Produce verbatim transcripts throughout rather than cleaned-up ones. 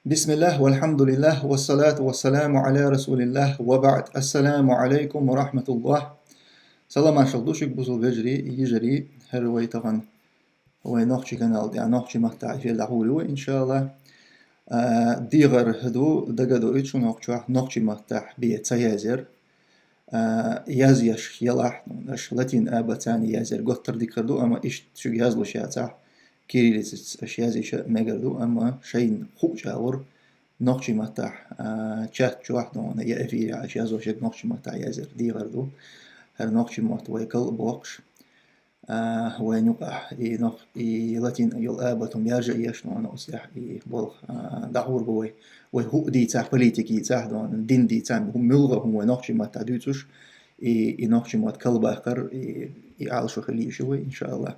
بسم الله والحمد لله والصلاة والسلام على رسول الله وبعد. السلام عليكم ورحمة الله. Салам-маршал ду шуьга, бусалба вежарий, йижарий, хӀара вай тахан вай нохчий канал тӀа, нохчий маттахь эфир дӀахьур ю вай, иншаАллахӀ. А, дехар ду, дагадоуьйту шуна, нохчохь нохчий маттахь бен ца язъяр. А, язъеш ялахь, ну, аша латин абацадца язъяр гуттар а дика ду, амма иштта шуьга язлуш яцахь, кириллицаца аша язъеш а мегар ду, амма шайна хуучу агӀор нохчий маттахь, а, чат чохь, ну, я эфире аша язъеш ерг нохчий маттахь язъяр дехар ду. ХӀара нохчий мотт вай кал а боккхуш, а, вайн юкъахь и нох-, и латин йолу абатум яржа а еш, ну, оцу тӀехь и болх, а, дӀахьур бу вай. Вай хӀуъа дийцахь, политика йийцахь, ну, дин дийцахь, хӀума муьлхха хӀума вай нохчий маттахь дуьйцуш, и, и нохчий мотт калбаккхар, и, и Ӏалашо хила йиш ю вай, иншаАллахӀ.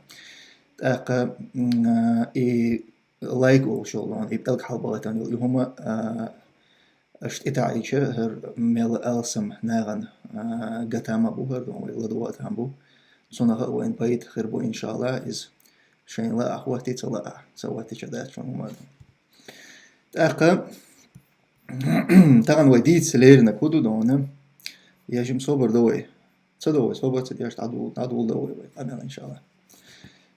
ТӀаккха, м, а, и лайк олуш йолу, и пӀелг хьалабахийтина йолу и хӀума, а, аша тӀетаӀийча, хӀара мел алсам нахана, а, ган там а бу хӀара, вай ладогӀа там бу. Цунах а вайна пайда хир бу, иншаАллахӀ, иза шайна лаахь хӀоттий, ца лаахь, ца хӀоттийча дац шуна хӀума. ТӀаккха тахана вай дийца леринарг хӀун ду, дуьйна? Я жима собар до вай. Ца до вай, собар ца деш, дӀадула, дӀадула до вай, вай къамел, иншаАллахӀ.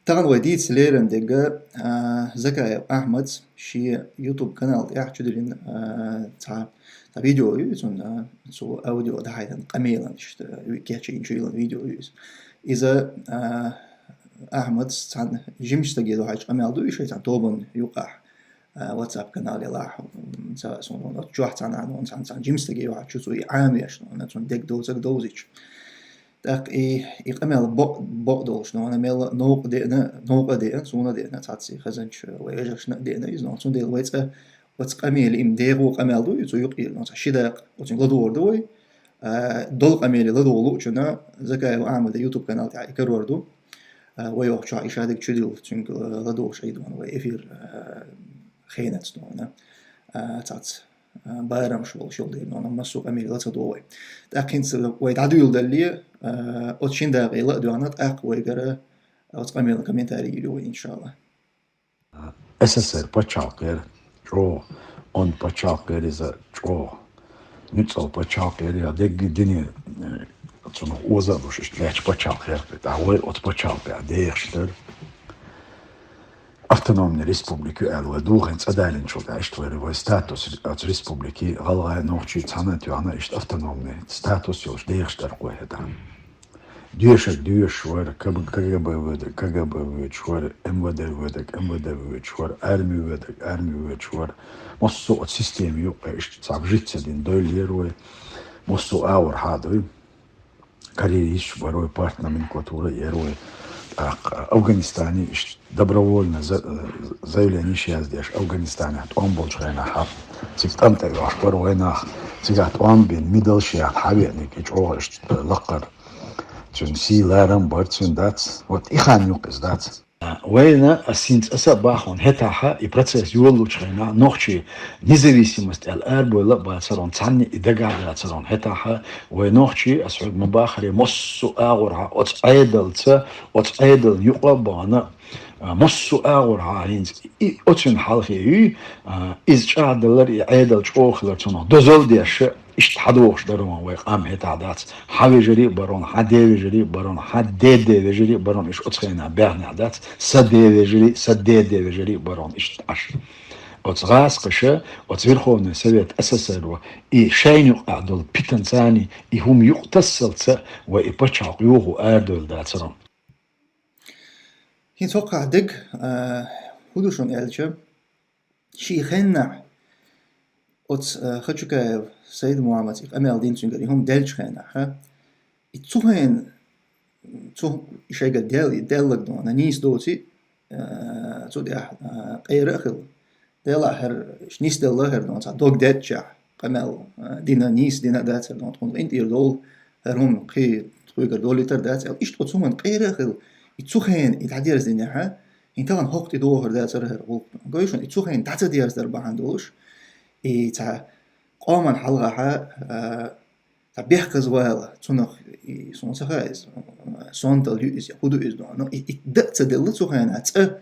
Тахана вай дийца лерина дерг, а, Закаев Ахьмада шен YouTube канал тӀехь чудиллина, а, цхьа, цхьа видео ю иза, цунна, а, цо аудио дӀахьаьдда къамелан, иштта, а, кечйина чуйиллина видео ю иза. Иза, а, Ахьмада цхьана жимачу стаге дохьуш къамел ду, и шайн цхьана тобанна юкъахь, а, WhatsApp канал елахь, м, ца, суна, оцу чохь цхьана, ну, цхьана, цхьана жима стаге йохьуш чу цо и Ӏамош, ну, цунна дегдовзарг довзийча. ТӀаккха и, и къамел бо-, бакъдолуш, ну, мел новкъа деана, новкъа а деана, суна а деана, цхьацца хезначу вай вежаршна а деана иза, ну, цундела вай цкъа оцу къамеле, и дегӀо къамел ду, и цу юкъера, ну, цхьа ши дакъа, оцунга ладогӀур ду вай. А, долу къамеле ладогӀа луучунна Закаев Ахьмадан YouTube канал тӀехь и карор ду. А, вай йохучохь и шадерг чудилла, цуьнга ладогӀуш Ӏийдо вай эфир, а, хенаца дуьйна. А, цхьацца, а, барамаш болуш йолу дела, ну, массо а къамеле ла ца до вай. ТӀаккха хӀинца вай дӀадуьйладалле, а, оцу шина дакъе ла а доьгӀна, тӀаккха вайгара оцу къамелан комментарий йийр ю вай, иншаАллахӀ. СССР пачхьалкх яра чӀогӀа, онда пачхьалкх яра иза чӀогӀа, нуьцкъала пачхьалкх яра, я дерриг а дуьне, э, цунах оза а луш, иштта лаьтташ пачхьалкх яра, тӀаккха вай оцу пачхьалкхехь дехаш дара. Автономный республика ю аьлла, вай духийна цӀа далийначул тӀаьхьа иштта вай, вай статус оцу республики, гӀалгӀай, нохчий цхьаьна а тоьхна, иштта автономный статус йолуш дехаш дара вай хӀетахь. Доьшург доьшуш вара, КГБ воьдург КГБ воьдуш вара, МВД воьдург МВД воьдуш вара, арми воьдург арми воьдуш вара. Массо а оцу системан юккъе иштта цхьа бжицца дина дойлла яра вай. Массо а агӀор хьадуй. Карьеристаш бара вай, партноменклатура яра вай. ТӀаккха Афганистане иштта добровольно за-, заявленеш яздеш, Афганистанехь тӀом болчу хенахь хьа. Цига тӀам тӀе оьхуш бара вай нах. Цигахь тӀом бина, мидалш яьхна хьавеаниг и чӀогӀа иштта лакхара. Цуьнан сий, ларам бар цуьнан, дац. Вот и хан юккъе иза дац. Вайна, ас хӀинца аса а боху хьуна, хӀетахь и процесс йолалучу хенахь, нохчий независимость аьлла арабевлла а бацара хьуна, цхьанна и дагахь а дацара хьуна, хӀетахь вай нохчий, ас хьоьга ма баххара, массо а агӀорхьа оцу Ӏедалца, оцу Ӏедална юкъа а бахана, а, массо а агӀорхьа хӀинца и оцуьнан хьалхе юй, а, иза чӀагӀдалар, и Ӏедал чӀогӀа хилар цунах дозалла деш, иштта хьадогӀуш дара хьуна вай къам, хӀетахь дац. Хьан вежарий а бара хьуна, хьан ден вежарий а бара хьуна, хьан деден вежарий а бара хьуна, иштта оцу хенахь баьхнехь дац. Сан ден вежарий, сан деден вежарий а бара хьуна, иштта Ӏаш. Оцу гӀазкхаша, оцу Верховный Совет СССР-о, и шайна юкъахь долу питанца и хӀума юкъатассалца вай и пачхьалкх юху арадевлла дацара хьуна. ХӀинца хӀокхахь дерг, а, хӀун ду шуна аьлча, шен хеннахь оцу, а, Хачукаев Саид-Мухьаммада и къамел дина цуьнгара и хӀума даьллачу хенахь, а, и цу хенахь, цу шайгара даьлла, даьлларг дуьйна, нийса доций, а, цу тӀехь, а, къера а хилла. Делахь хӀара, нисделла хӀара дуьйна, цхьа дог деттачехь, къамел, а, дина, нийса дина а дац хӀара дуьйна, тхуна къинтӀера долу хӀара хӀума, кхин тхоьгара долуьйтур а дац аьлла. Иштта оцу хӀуманна къера а хилла, и цу хенахь, и дӀадерзадинехь, хӀинца тахана хӀокху тӀе догӀур дацара хӀара гӀуллакх. Гой шуна, и цу хенахь дӀа ца дерзадар бахьана долуш, и цхьа къоман хьалхахь, а, цхьа бехказавала, цунах и, суна ца хаьа иза, сонтал ю иза, хӀун ду иза дуьйна. Но и, и дан а ца делла цу хенахь, цкъа,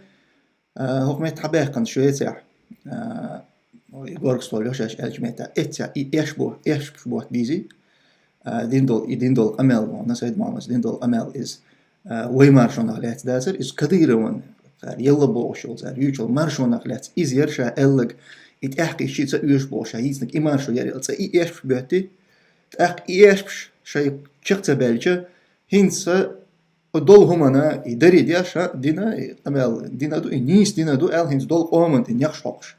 а, хӀокху метта хьабаьккхина Швецехь, а, И горга стол йо шаьш аьлча метта. Эцця и эш бо-, эш бот бийзи. А, дин дол-, и дин дол къамел вон, Сайд-Мохьмада дин дол къамел из, а, вай маршонах лаьцна дацар, из Кадыровн, цар елла бохуш йол, цар юьйчул маршонах лаьцна из яр ша аьллаг, и тӀаьхьа и ши ца оьшу бохуш ша йийцнаг и маршо яр аьлла, цӀа и эшпаш боьтти, тӀаккха и эшпаш шай чекх ца баьлча, хӀинца дол хӀумана и дари деш, а, дина, и къамел дина ду, и нийса дина ду аьлла, хӀинца дол къоман тӀа нехаш хьокхуш.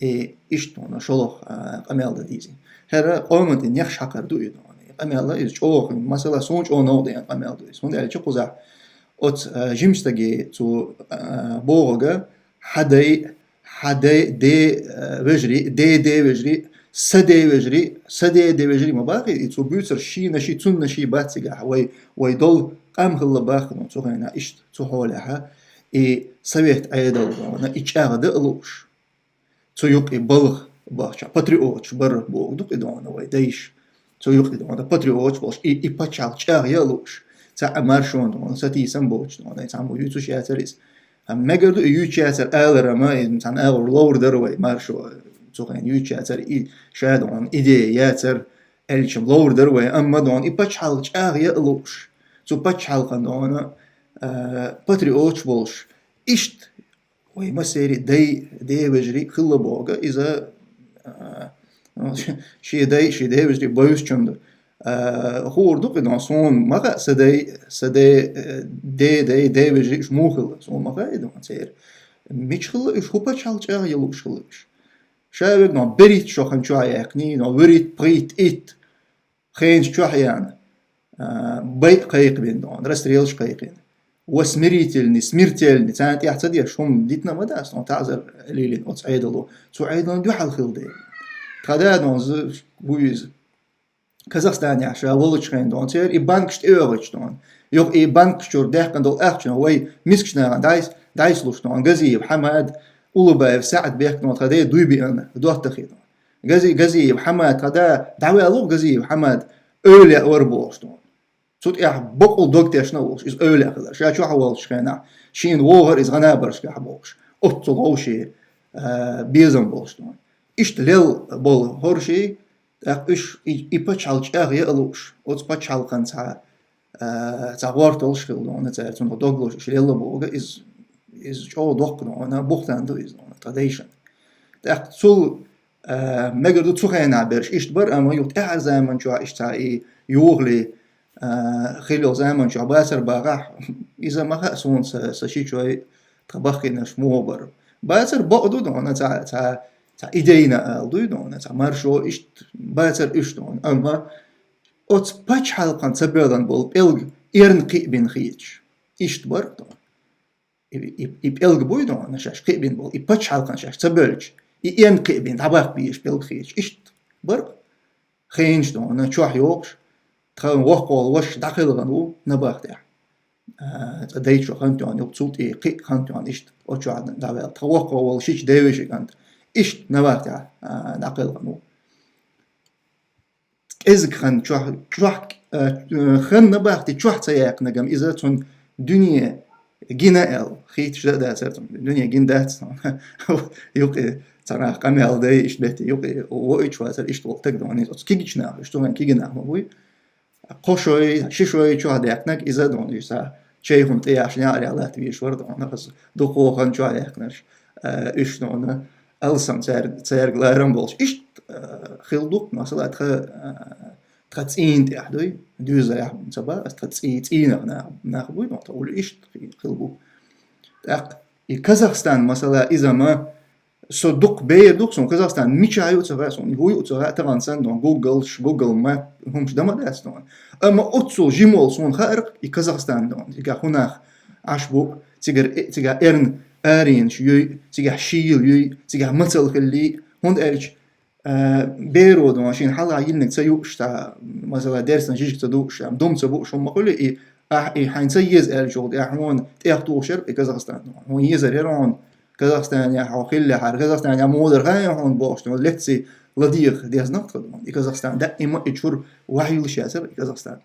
И иштта вона шолгӀа, а, къамел дан дийзи. ХӀара къоман тӀа нехаш хьакхар ду и дона. И къамел из чӀогӀа, масала, суна чӀогӀа новкъа деана къамел ду из. ХӀунда аьлча кхузахь оцу, а, жимчу стаге цу, а, бохург, хьа дай, хьа дай, де, а, вежарий, де, де вежарий, са де вежарий, са де, де вежарий ма боху и, цо буьйцур шийна ши, цунна ши бац цигахь, вай, вай дол къам хилла боху, цу хенахь иштта, цу хьолехь, и совет Ӏедал дона, и чӀагӀ дан а лууш. Цу юкъе балха бахча патриоташ бара боху ду-кх и дона вай дайша. Цу юкъе дона патриоташ болуш, и, и пачхьалкх чӀагӀ ян а лууш. Цхьа а маршонна дона, сатийсам боцуш дона, цхьаммо юьйцуш яцара иза. Амма мегар ду и юьйцуш яцара алар, амма иза цхьана агӀор ловр дара вай маршо, цу хенахь юьйцуш яцара и ша дона идея яцара, аьлча ловр дара вай, амма дона и пачхьалкх чӀагӀ ян а лууш. Цу пачхьалкхана дона, а, патриоташ болуш. Иштта вай массеран дай, де вежарий хилла бохург, иза, а, ну, шен дай, шен де вежарий бовзучунна, а, хуур ду-кх и дона, суна ма хаьа, са дай, са де, э, де дай, де вежарий уьш муха хилла, суна ма хаьа и дона церан. Мича хилла уьш, хӀун пачхьалкх чӀагӀ ян лууш хилла уьш. Ша верг дона берхӀитта шо хан чохь яьккхина, дона вуьрхӀитта, пхийтта, итт, хенаш чохь яьнна, а, байъа кхайкхабина дона, расстрелаш кхайкхина. Ва смирительный, смертельный, царна тӀехь ца деш хӀума дитина ма дац, дона таӀзар лелийна оцу Ӏедало. Цу Ӏедална дуьхьал хилла дела. Тхан да дона з-, ву иза. Казахстанехь ша волчу хенахь дона, церан и банкаш тӀеоьгӀуьйтуш дона. Юха и банкаш чуьра даьккхина долу ахча дона, вай мискачу нахана дӀайс-, дӀайсалуш дона. Газиев Хьамад, Улубаев СаӀд бехк дона, тхан ден дуй биъна, доттагӀий дона. Гази-, Газиев Хьамад, тхан да, дӀаваьлла ву Газиев Хьамад, эвлаяъ вара бохуш дона. Цу тӀехь бакъул дог тешна а волуш, иза эвлаяъ хилар. Ша чохь а волчу хенахь, шена вогӀура иза гӀанабаршкахь бохуш. Оццул гӀовший, а, безам болуш дона. Иштта лелла болу хӀорший, тӀаккха уьш и, и пачхьалкх чӀагӀ ян а лууш, оцу пачхьалкхана цхьа, а, цхьа гӀорталш хилла дона цара, цунах дог лозуш, уьш лелла бохург, иза, иза чӀогӀа доккха дона, бухтан ду иза дона, тхан дайшна. ТӀаккха цул А, мегар ду цу хенахь берш иштта бара, амма юха тӀаьхьара заман чохь иштта цхьа и юхале, а, хилла йолу заман чохь бацара бахахь, иза ма хаьа суна сан, сан шичой, тхан бахкхийнарш муха бара. Бацара бакъ ду дона, цхьа, цхьа, цхьа идейна ала дуй дона, цхьа маршо иштта бацара уьш дона. Амма оцу пачхьалкхана ца боьллан болу пӀелг эрна кхиъ бина хеташ. Иштта бара дона. И, и, и пӀелг буй дона шаьш кхиъ бина болу, и пачхьалкхана шаьш ца боьлча, и эн кхиъ бина дӀабаккха безаш пӀелг хеташ. Иштта бара хенаш дона, чохь йогӀуш, тхан воккхаволу ваша дӀакхелхина ву набахтехь. А, цкъа дайчо хан тоьхна, юха цул тӀе кхиъ хан тоьхна, иштта, оцу чохь дӀаваьлла. Тхан воккхаволу шича девеши кӀант, иштта набахтехь, а, дӀакхелхина ву. КӀезиг хан чохь, чохь, э, хан набахти чохь ца яьккхинарг-м иза цунна дуьне гина аьлла, хийташ дан а дацара цунна. Дуьне гина дац цунна. Юкъе цхьа нах къамел дай, иштта бетте юкъе воуьйтуш вацара, иштта волу таг дона иза. Оцу кигичу наха, уьш цу хенахь кигина нах ма буй. Кхо шой, ши шой чохь даьккхинарг иза дона, иза чай хӀума тӀе яхьаш неӀарехь латта везаш вара дона, хаза дукхо хан чохь яьккхинарш, э, уьш дона. Алсам цаьрга, цаьрга ларам болуш. Иштта, э, хилла ду-кх, масала, тхан, э, тхан цӀийнан тӀехь дуй, дуьйзарехь ца боху ас, тхан цӀий-, цӀийнах нах, нах буй, но тхан уллув иштта хи-, хилла бу. ТӀаккха и Казахстан, масала, иза ма, со дукха бер ду-кх суна, Казахстан мичахь ю а ца хаьа суна, хӀун ю а ца хаьа, тахана санна, но Google-ш, Google Map, хӀумаш дан ма дац суна. Амма оццул жима волу суна хаьара-кх и Казахстан дона, цигахь хӀун нах Ӏаш бу, цигара, э, цигахь эрна аренаш юй, цигахь шийла юй, цигахь мацалла хиллий, хӀунда аьлча, а, беро дона шена хьалха йиллинарг ца юуш, цхьа, масала, дерстан жижиг ца дууш, ам, дум ца бууш хӀума ма хуьлу и, ахь и хьайна ца еза аьллачул тӀаьхьа хьуна тӀех тухуш яра и Казахстан дона. Хьуна езар яра хьуна Казахстанехь хьо хиллехьара, Казахстанехь муха дара хаьий хьуна бохуш, дона, лекци ладийгӀа дезна-кх тхан дона. И Казахстан даима и чуьра ваьхьа йиллаш яцара и Казахстан.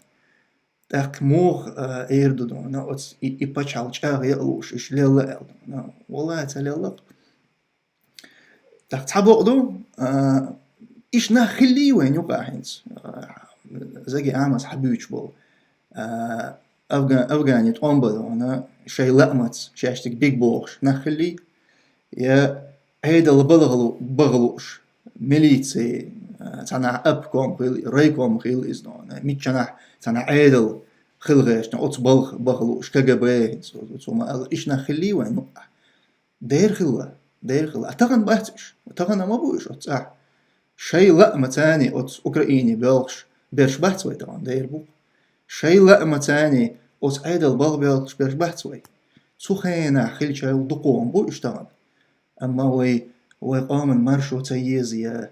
ТӀаккха муха, а, эр ду дона, оцу и, и пачхьалкх чӀагӀ яа лууш, уьш лелла аьлла дона. Валлахьи, ца лелла-кх. ТӀаккха цхьа бокъ ду, а, иштта нах хиллий вайн юкъахь хӀинца? А, Заги Ахьмада хьабуьйцуш болу. А, афган-, афгани тӀом бан дона, шайн лаамца, шаьш цига биг бохуш нах хиллий? Я Ӏедал балха лу-, баха лууш, милици, а, цхьанхьа обком хила, райком хила иза дона, миччанхьа цхьанхьа Ӏедал хила гӀерташ, оцу балха баха лууш, КГБ, цу, цу ма аллара, иштта нах хиллий вайн юкъахь? Дера хилла, дера хилла. А тахана бац уьш. Тахана ма бу уьш оцу цӀахь. Шайн лаамца оцу Украине боьлхуш берш бац вай тахана, дера бу. Шайн лаамца оцу Ӏедал балха боьлхуш берш бац вай. Цу хенахь хилча дукха ма бу уьш тахана. Амма вай, вай къоман маршо ца еза я,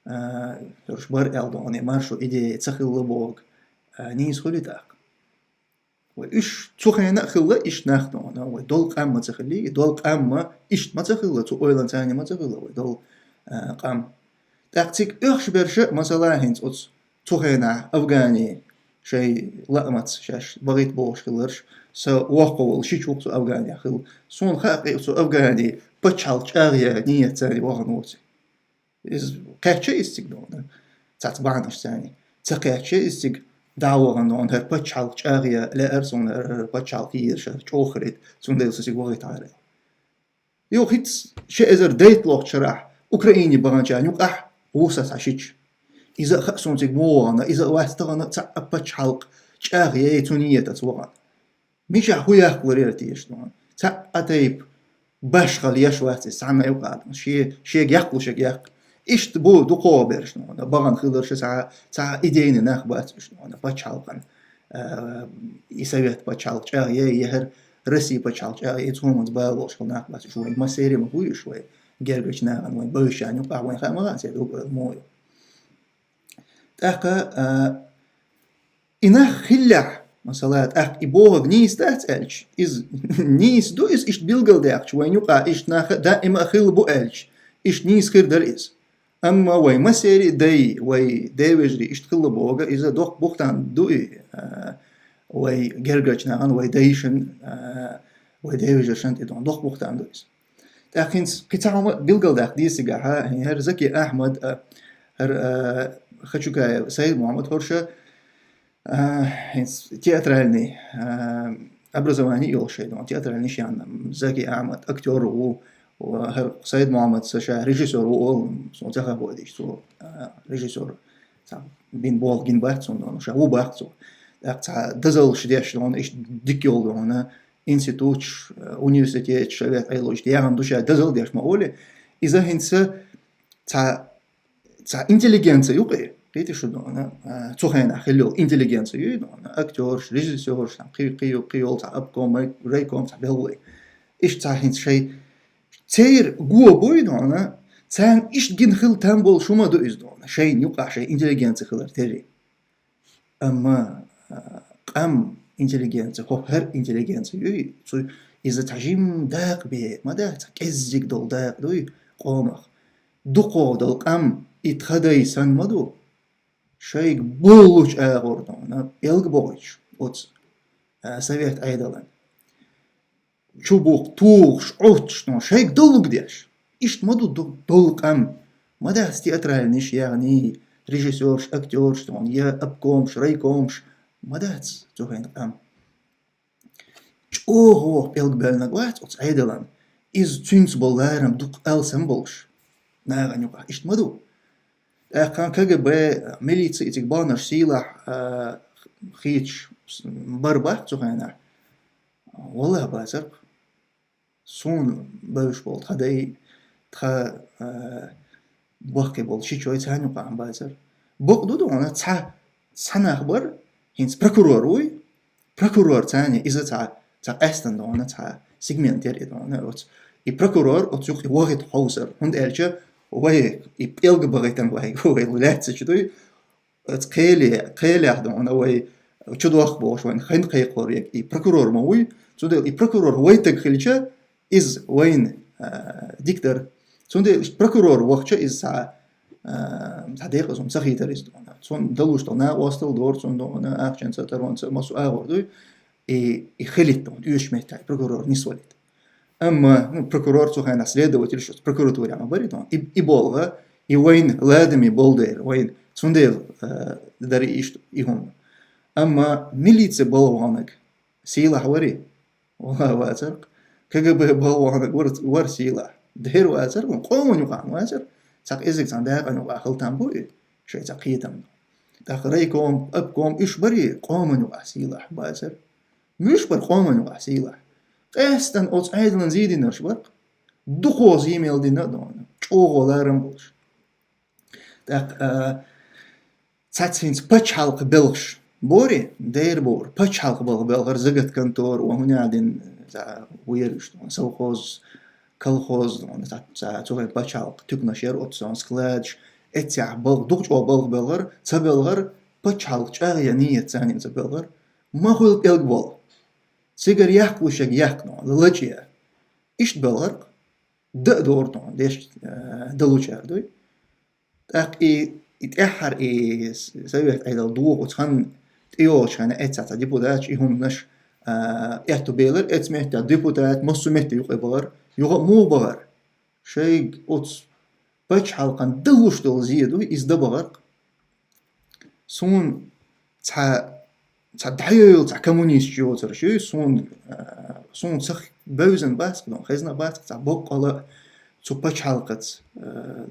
а, уьш бара аьлла дона, маршо идея ца хилла бохург, а, нийса хуьлий тӀаккха? Вай уьш цу хенахь а хилла иштта нах дона, вай долу къам ма ца хиллий, долу къам ма иштта ма ца хилла, цу ойланца ма ца хилла вай долу, а, къам. ТӀаккха цига оьхуш берш а, масала, хӀинца оцу цу хенахь афгани шайн лаамца шаьш бахийта бохуш хилларш, са воккха волу шича ву-кх цу афганех хилла. Суна хаьа кхин цу афгани пачхьалкх чӀагӀъян нийятца вахана воций. Иза кхаьчча иза цига дона, цхьацца бахьанашца. Ца кхаьчча иза цига дӀа а вахана дона, хӀара пачхьалкх чӀагӀъян лаьара суна, хӀара, хӀара пачхьалкх езаш, хӀара чӀогӀа хир ду, цундела со цига вахийтахьара. Юха хӀинца ши эзар дейтталгӀачу шарахь Украине баханчарна юкъахь ву сан цхьа шича. Иза а хаьа суна цига муха вахана, иза а вац тахана цхьа а пачхьалкх чӀагӀъян цу нийятаца вахана. Мичахь хӀун яккхалур яра теша дона? Цхьа а тайпа башхалла еш вац иза цхьанна юкъахь дона. Шен, шега яккхалуш ерг яккха. Иштта бу дукхох берш дона. Бахана хиларш а цхьа, цхьа а идейни нах бац уьш дона. Пачхьалкхана, а, и Совет пачхьалкх чӀагӀъян, я хӀара Россия пачхьалкх чӀагӀъян, цхьа хӀуманца бала болуш хилла нах бац уьш. Вайн массеран ма буй уьш вай гергарчу нахана, вайн бевзачарна юкъахь, вайн хаьа ма хаьа церан уггар муха ю. ТӀаккха, а, и нах хиллехь, масала, тӀаккха и бохург нийса дац аьлча, иза нийса ду иза иштта билгалдаьккхича, вайн юкъахь иштта нах а даима а хилла бу аьлча, иштта нийса хир дара иза. Амма вай массеран а дай, вай девежарий иштта хилла бохург, иза доккха бухтан ду и, а, вай гергарчу нахана, вай дайшна, а, вай девежаршна тӀе дона, доккха бухтан ду иза. ТӀаккха хӀинца кхин цхьа хӀума билгалдаккха деза цигахь, хӀара Заки Ахьмад а, хӀара, а, Хачукаев Саид-Мухьаммад, хӀорш а, а, хӀинца театральный, а, образование йолуш шайн дона, театральный шен, Заки Ахьмад актёр ву, ва хӀара Саид-Мухьаммад сан ша режиссёр ву олу, суна ца хабар дийш цо, а, режиссёр, цхьа бина болх гина бац цунна дона, ша ву баккха цо. ТӀаккха цхьа дозаллаш деш дона, иштта дика йолу дона, институташ, э, университеташ, шайн вет Ӏело иштта яхана ду ша дозалла деш ма олий. Иза хӀинца цхьа, цхьа интеллигенция ю кхин, кхетий шу дона, э, цу хенахь хилла йолу интеллигенция ю дона, актёраш, режиссёраш, там, кхин, кхин, кхин йолу цхьа обком, рай-, райком, цхьа белхалой. Иштта цхьа хӀинца шайн церан го буй дона, царна иштта гина хила там болуш хӀума ду иза дона, шайна юкъахь шайн интеллигенция хилар терра. Амма, а, къам интеллигенция, хӀокху хӀара интеллигенция юй, цу иза цхьа жимма дакъа бен ма дац, цхьа кӀеззиг долу дакъа дуй къомах. Дукхох долу къам и тхан дай санна ма ду. Шайга боллучу агӀор дона, пӀелг бохуьйтуш оцу, а, совет Ӏедалан. Чубукх тухуш, Ӏуттуш, ну, шайга доллуг деш. Иштта ма ду ду-, долу къам. Ма дац театральныш яхний, режиссёрш, актёрш, ну, я обкомш, райкомш. Ма дац цу хенахь къам. ЧӀогӀа ваха пӀелг баьллинарг вац оцу Ӏедалан. Иза цуьнца болу ларам дукха алсам болуш. Нахана юкъахь. Иштта ма ду. ТӀаккха КГБ, милици и цига баханарш сийлахь, а, хийцаш бар баккха цу хенахь. Валлахь, бацар-кх. Суна бевзаш болу тхан дай, тхан, а, бохке болу шичой царна юкъахь бацар. Бакъ ду дона, цхьа, цхьа нах бар, хӀинца прокурор вуй, прокурор царна иза цхьа, цхьа къаьстина дона, цхьа сегмент яр и дона, оцу. И прокурор оцу юкъа вахийта хьовсар, хӀунда аьлча вай и пӀелг бахийтина вай, вай лаьцначу дуй, оцу кхеле-, кхелехь дона вай чудохку бохуш вайн хайн кхайкхор ерг и прокурор ма вуй, цундела и прокурор вайтаг хилча, иза вайна, а, дика дара. Цундела иштта прокурор вахча иза цхьа, а, цхьа декъаза хӀума ца хийтара иза дона. Цунна далуш долу накъостал дора цунна дона, ахчанца, таронца, массо а агӀор дуй, и, и хилийта дона, оьшучу меттехь прокурор нисвалийта. Амма, ну, прокурор цу хенахь, следователь шу прокуратуре ма бари, и, и болга, и вайн ладами болдер, вайн цундел, э, дари ишт и хум. Амма милиция болванаг сила хвари, вала вацар, КГБ болванаг вар, вар сила. Дер вацар, он къоман юкъан вацар, цак эзик цан дакъан юкъа халтан буи, шай цак хитам. Так райком, обком, иш бари, къоман юкъа сила вацар. Муьш бар къоман юкъа сила. Къестан оц айдалан зийдинарш бар. Духо зиймел дина дона. ЧӀогӀо ларам болуш. Так, а, цацинца пачхьалкх белгаш. Бори, дер бор, пачхьалкх бал белгар загат контор, ва хунядин, за, вуер иш, совхоз, колхоз, ца, ца, цугай пачхьалкх, тюкнаш яр, оццон складш, эццях балх, духчо балх белгар, ца белгар, пачхьалкх чӀагӀ я ниет цанин ца белгар, ма хуьл пӀелг бол. Цигара яхкалушаг яхкано, лача я. Ишт белгар, да а дор тон, деш, э, далучар дуй. Так и, и тӀеххьар и с-, совет айдал духу цхан тӀейогӀучхьана эццаца депутаташ, и хӀуманаш, а, этту белар, эц метта депутат, массу метта юкъе багӀар, юха а муха багӀар. Шайг оц пачхьалкхан далуш долу зеду, иза дан багӀар. Сун цхьа, цхьа дӀайойла, цхьа коммунист йоцурш ю, сун, а, сун сах бевзан бацка, дон, хезна бацка, цхьа боккъала цу пачхьалкхаца, а,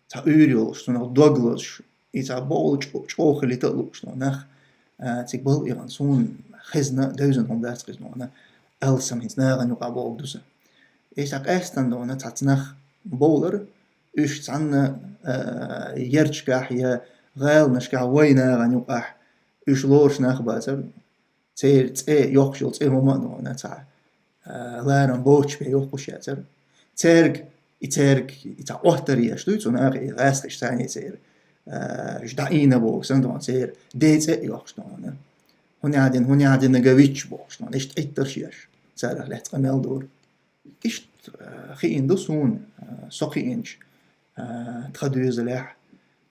цхьа уьйр йолуш, цунах дог лозуш, и цхьа бовла чӀо-, чӀогӀа хилита а лууш, но нах, а, цига бал игӀан, суна хезна, девзан хӀума дац хезна, вана, алсам хӀинца нагӀан юкъа бовла дуза. И цхьа къаьстан дона, цхьаца нах бовлар, уьш цхьанна, а, ярчкахь я гӀаланашкахь вай нагӀан юкъахь, уьш лоруш нах бацар, церан цӀе йоккхуш йолу цӀе хӀума а дона, цхьа, а, ларам боцуш бен йоккхуш яцара. Цаьрга, и цаьрга, и цхьа оттар еш дуй, цунах и гӀаьсташ царний церан, а, уьш дӀаийна боху сан дона, церан ден цӀе а йоккхуш дона. ХӀунъяхьдина, хӀунъяхьдина гавитч бохуш дона, иштта Ӏиттарш еш, царах лаьцна къамел дора. Иштта, а, хиъна ду суна, а, со кхиъначу, а, тхан доьзалехь,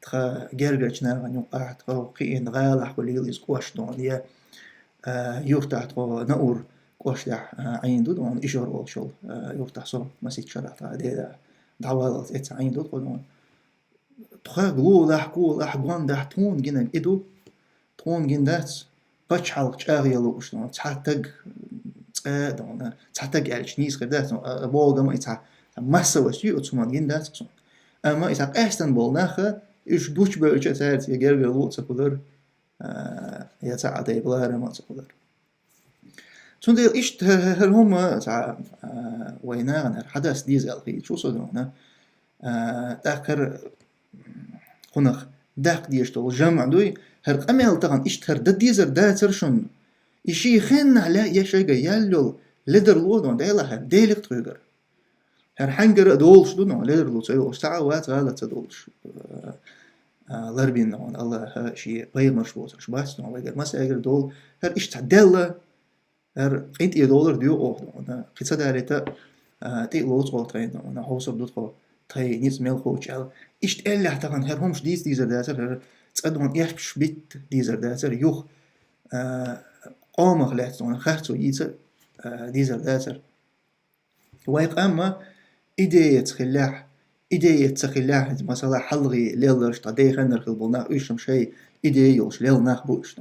тхан гергарчу нахана юкъахь, тхан кхиъна гӀалахь хуьлийла иза кӀошт дона, я, а, юртахь тхо Наур кӀоштехь, а, Ӏийна ду дона, Ижор олуш йолу, а, юртахь со масийтта шарахь тхан деда дӀаваллалц эцца Ӏийна ду тхо дона. Тхо гулахь, кулахь, гондахь тхуна гинарг и ду. Тхуна гина дац пачхьалкх чӀагӀъян лууш, цхьа таг цкъа а дона, цхьа таг аьлча нийса хир дац, а, богама и цхьа, цхьа массовость ю, оцу хӀуманна гина дац суна. Амма и цхьа къаьстан болу наха, уьш гучубевлча цаьрца я гергарло а ца хуьлура, а, я цхьа а дайбаларам а ца хуьлура. Цундела иштта хӀара, хӀара хӀума цхьа, а, вай нахана хӀара хьадас деза аьлла хеташ ву со дона. А, тӀаккха хӀара кхунах даккха дезаш долу жамӀ дуй, хӀара къамел тахана иштта хӀара дан дезар дацара шуна. И шен хеннахь лаьа я шайга ял йолу ледарло дона, Делахь хӀара Делах тхоьгара. ХӀара хьаьнгара а долуш ду, но ледарло ца йолуш, цхьа а вац гӀала ца долуш, а, а, ларбина ван Аллаха шен пайхамарш боцурш бац, но вайгара масегара долу, хӀара иштта цхьа делла, хӀара къинтӀе долар доьху оха, но кхин ца далийта, а, тӀе а лоцу оха тхайна, но хьовсур ду тхо, тхайн ницкъ мел кхочу аьлла. Иштта эллехь тахана хӀара хӀумаш дийца дийзар дацара, хӀара цкъа дона эшпаш битта дийзар дацара, юха, а, къомах лаьцна харцо йийца, а, дийзар дацара. Вай къамма идеяца хиллехь, идеяца ца хиллехь, масала, хьалхе лелларш тхан деханнара хила болу нах, уьш-м шайн идея йолуш лелла нах бу уьш.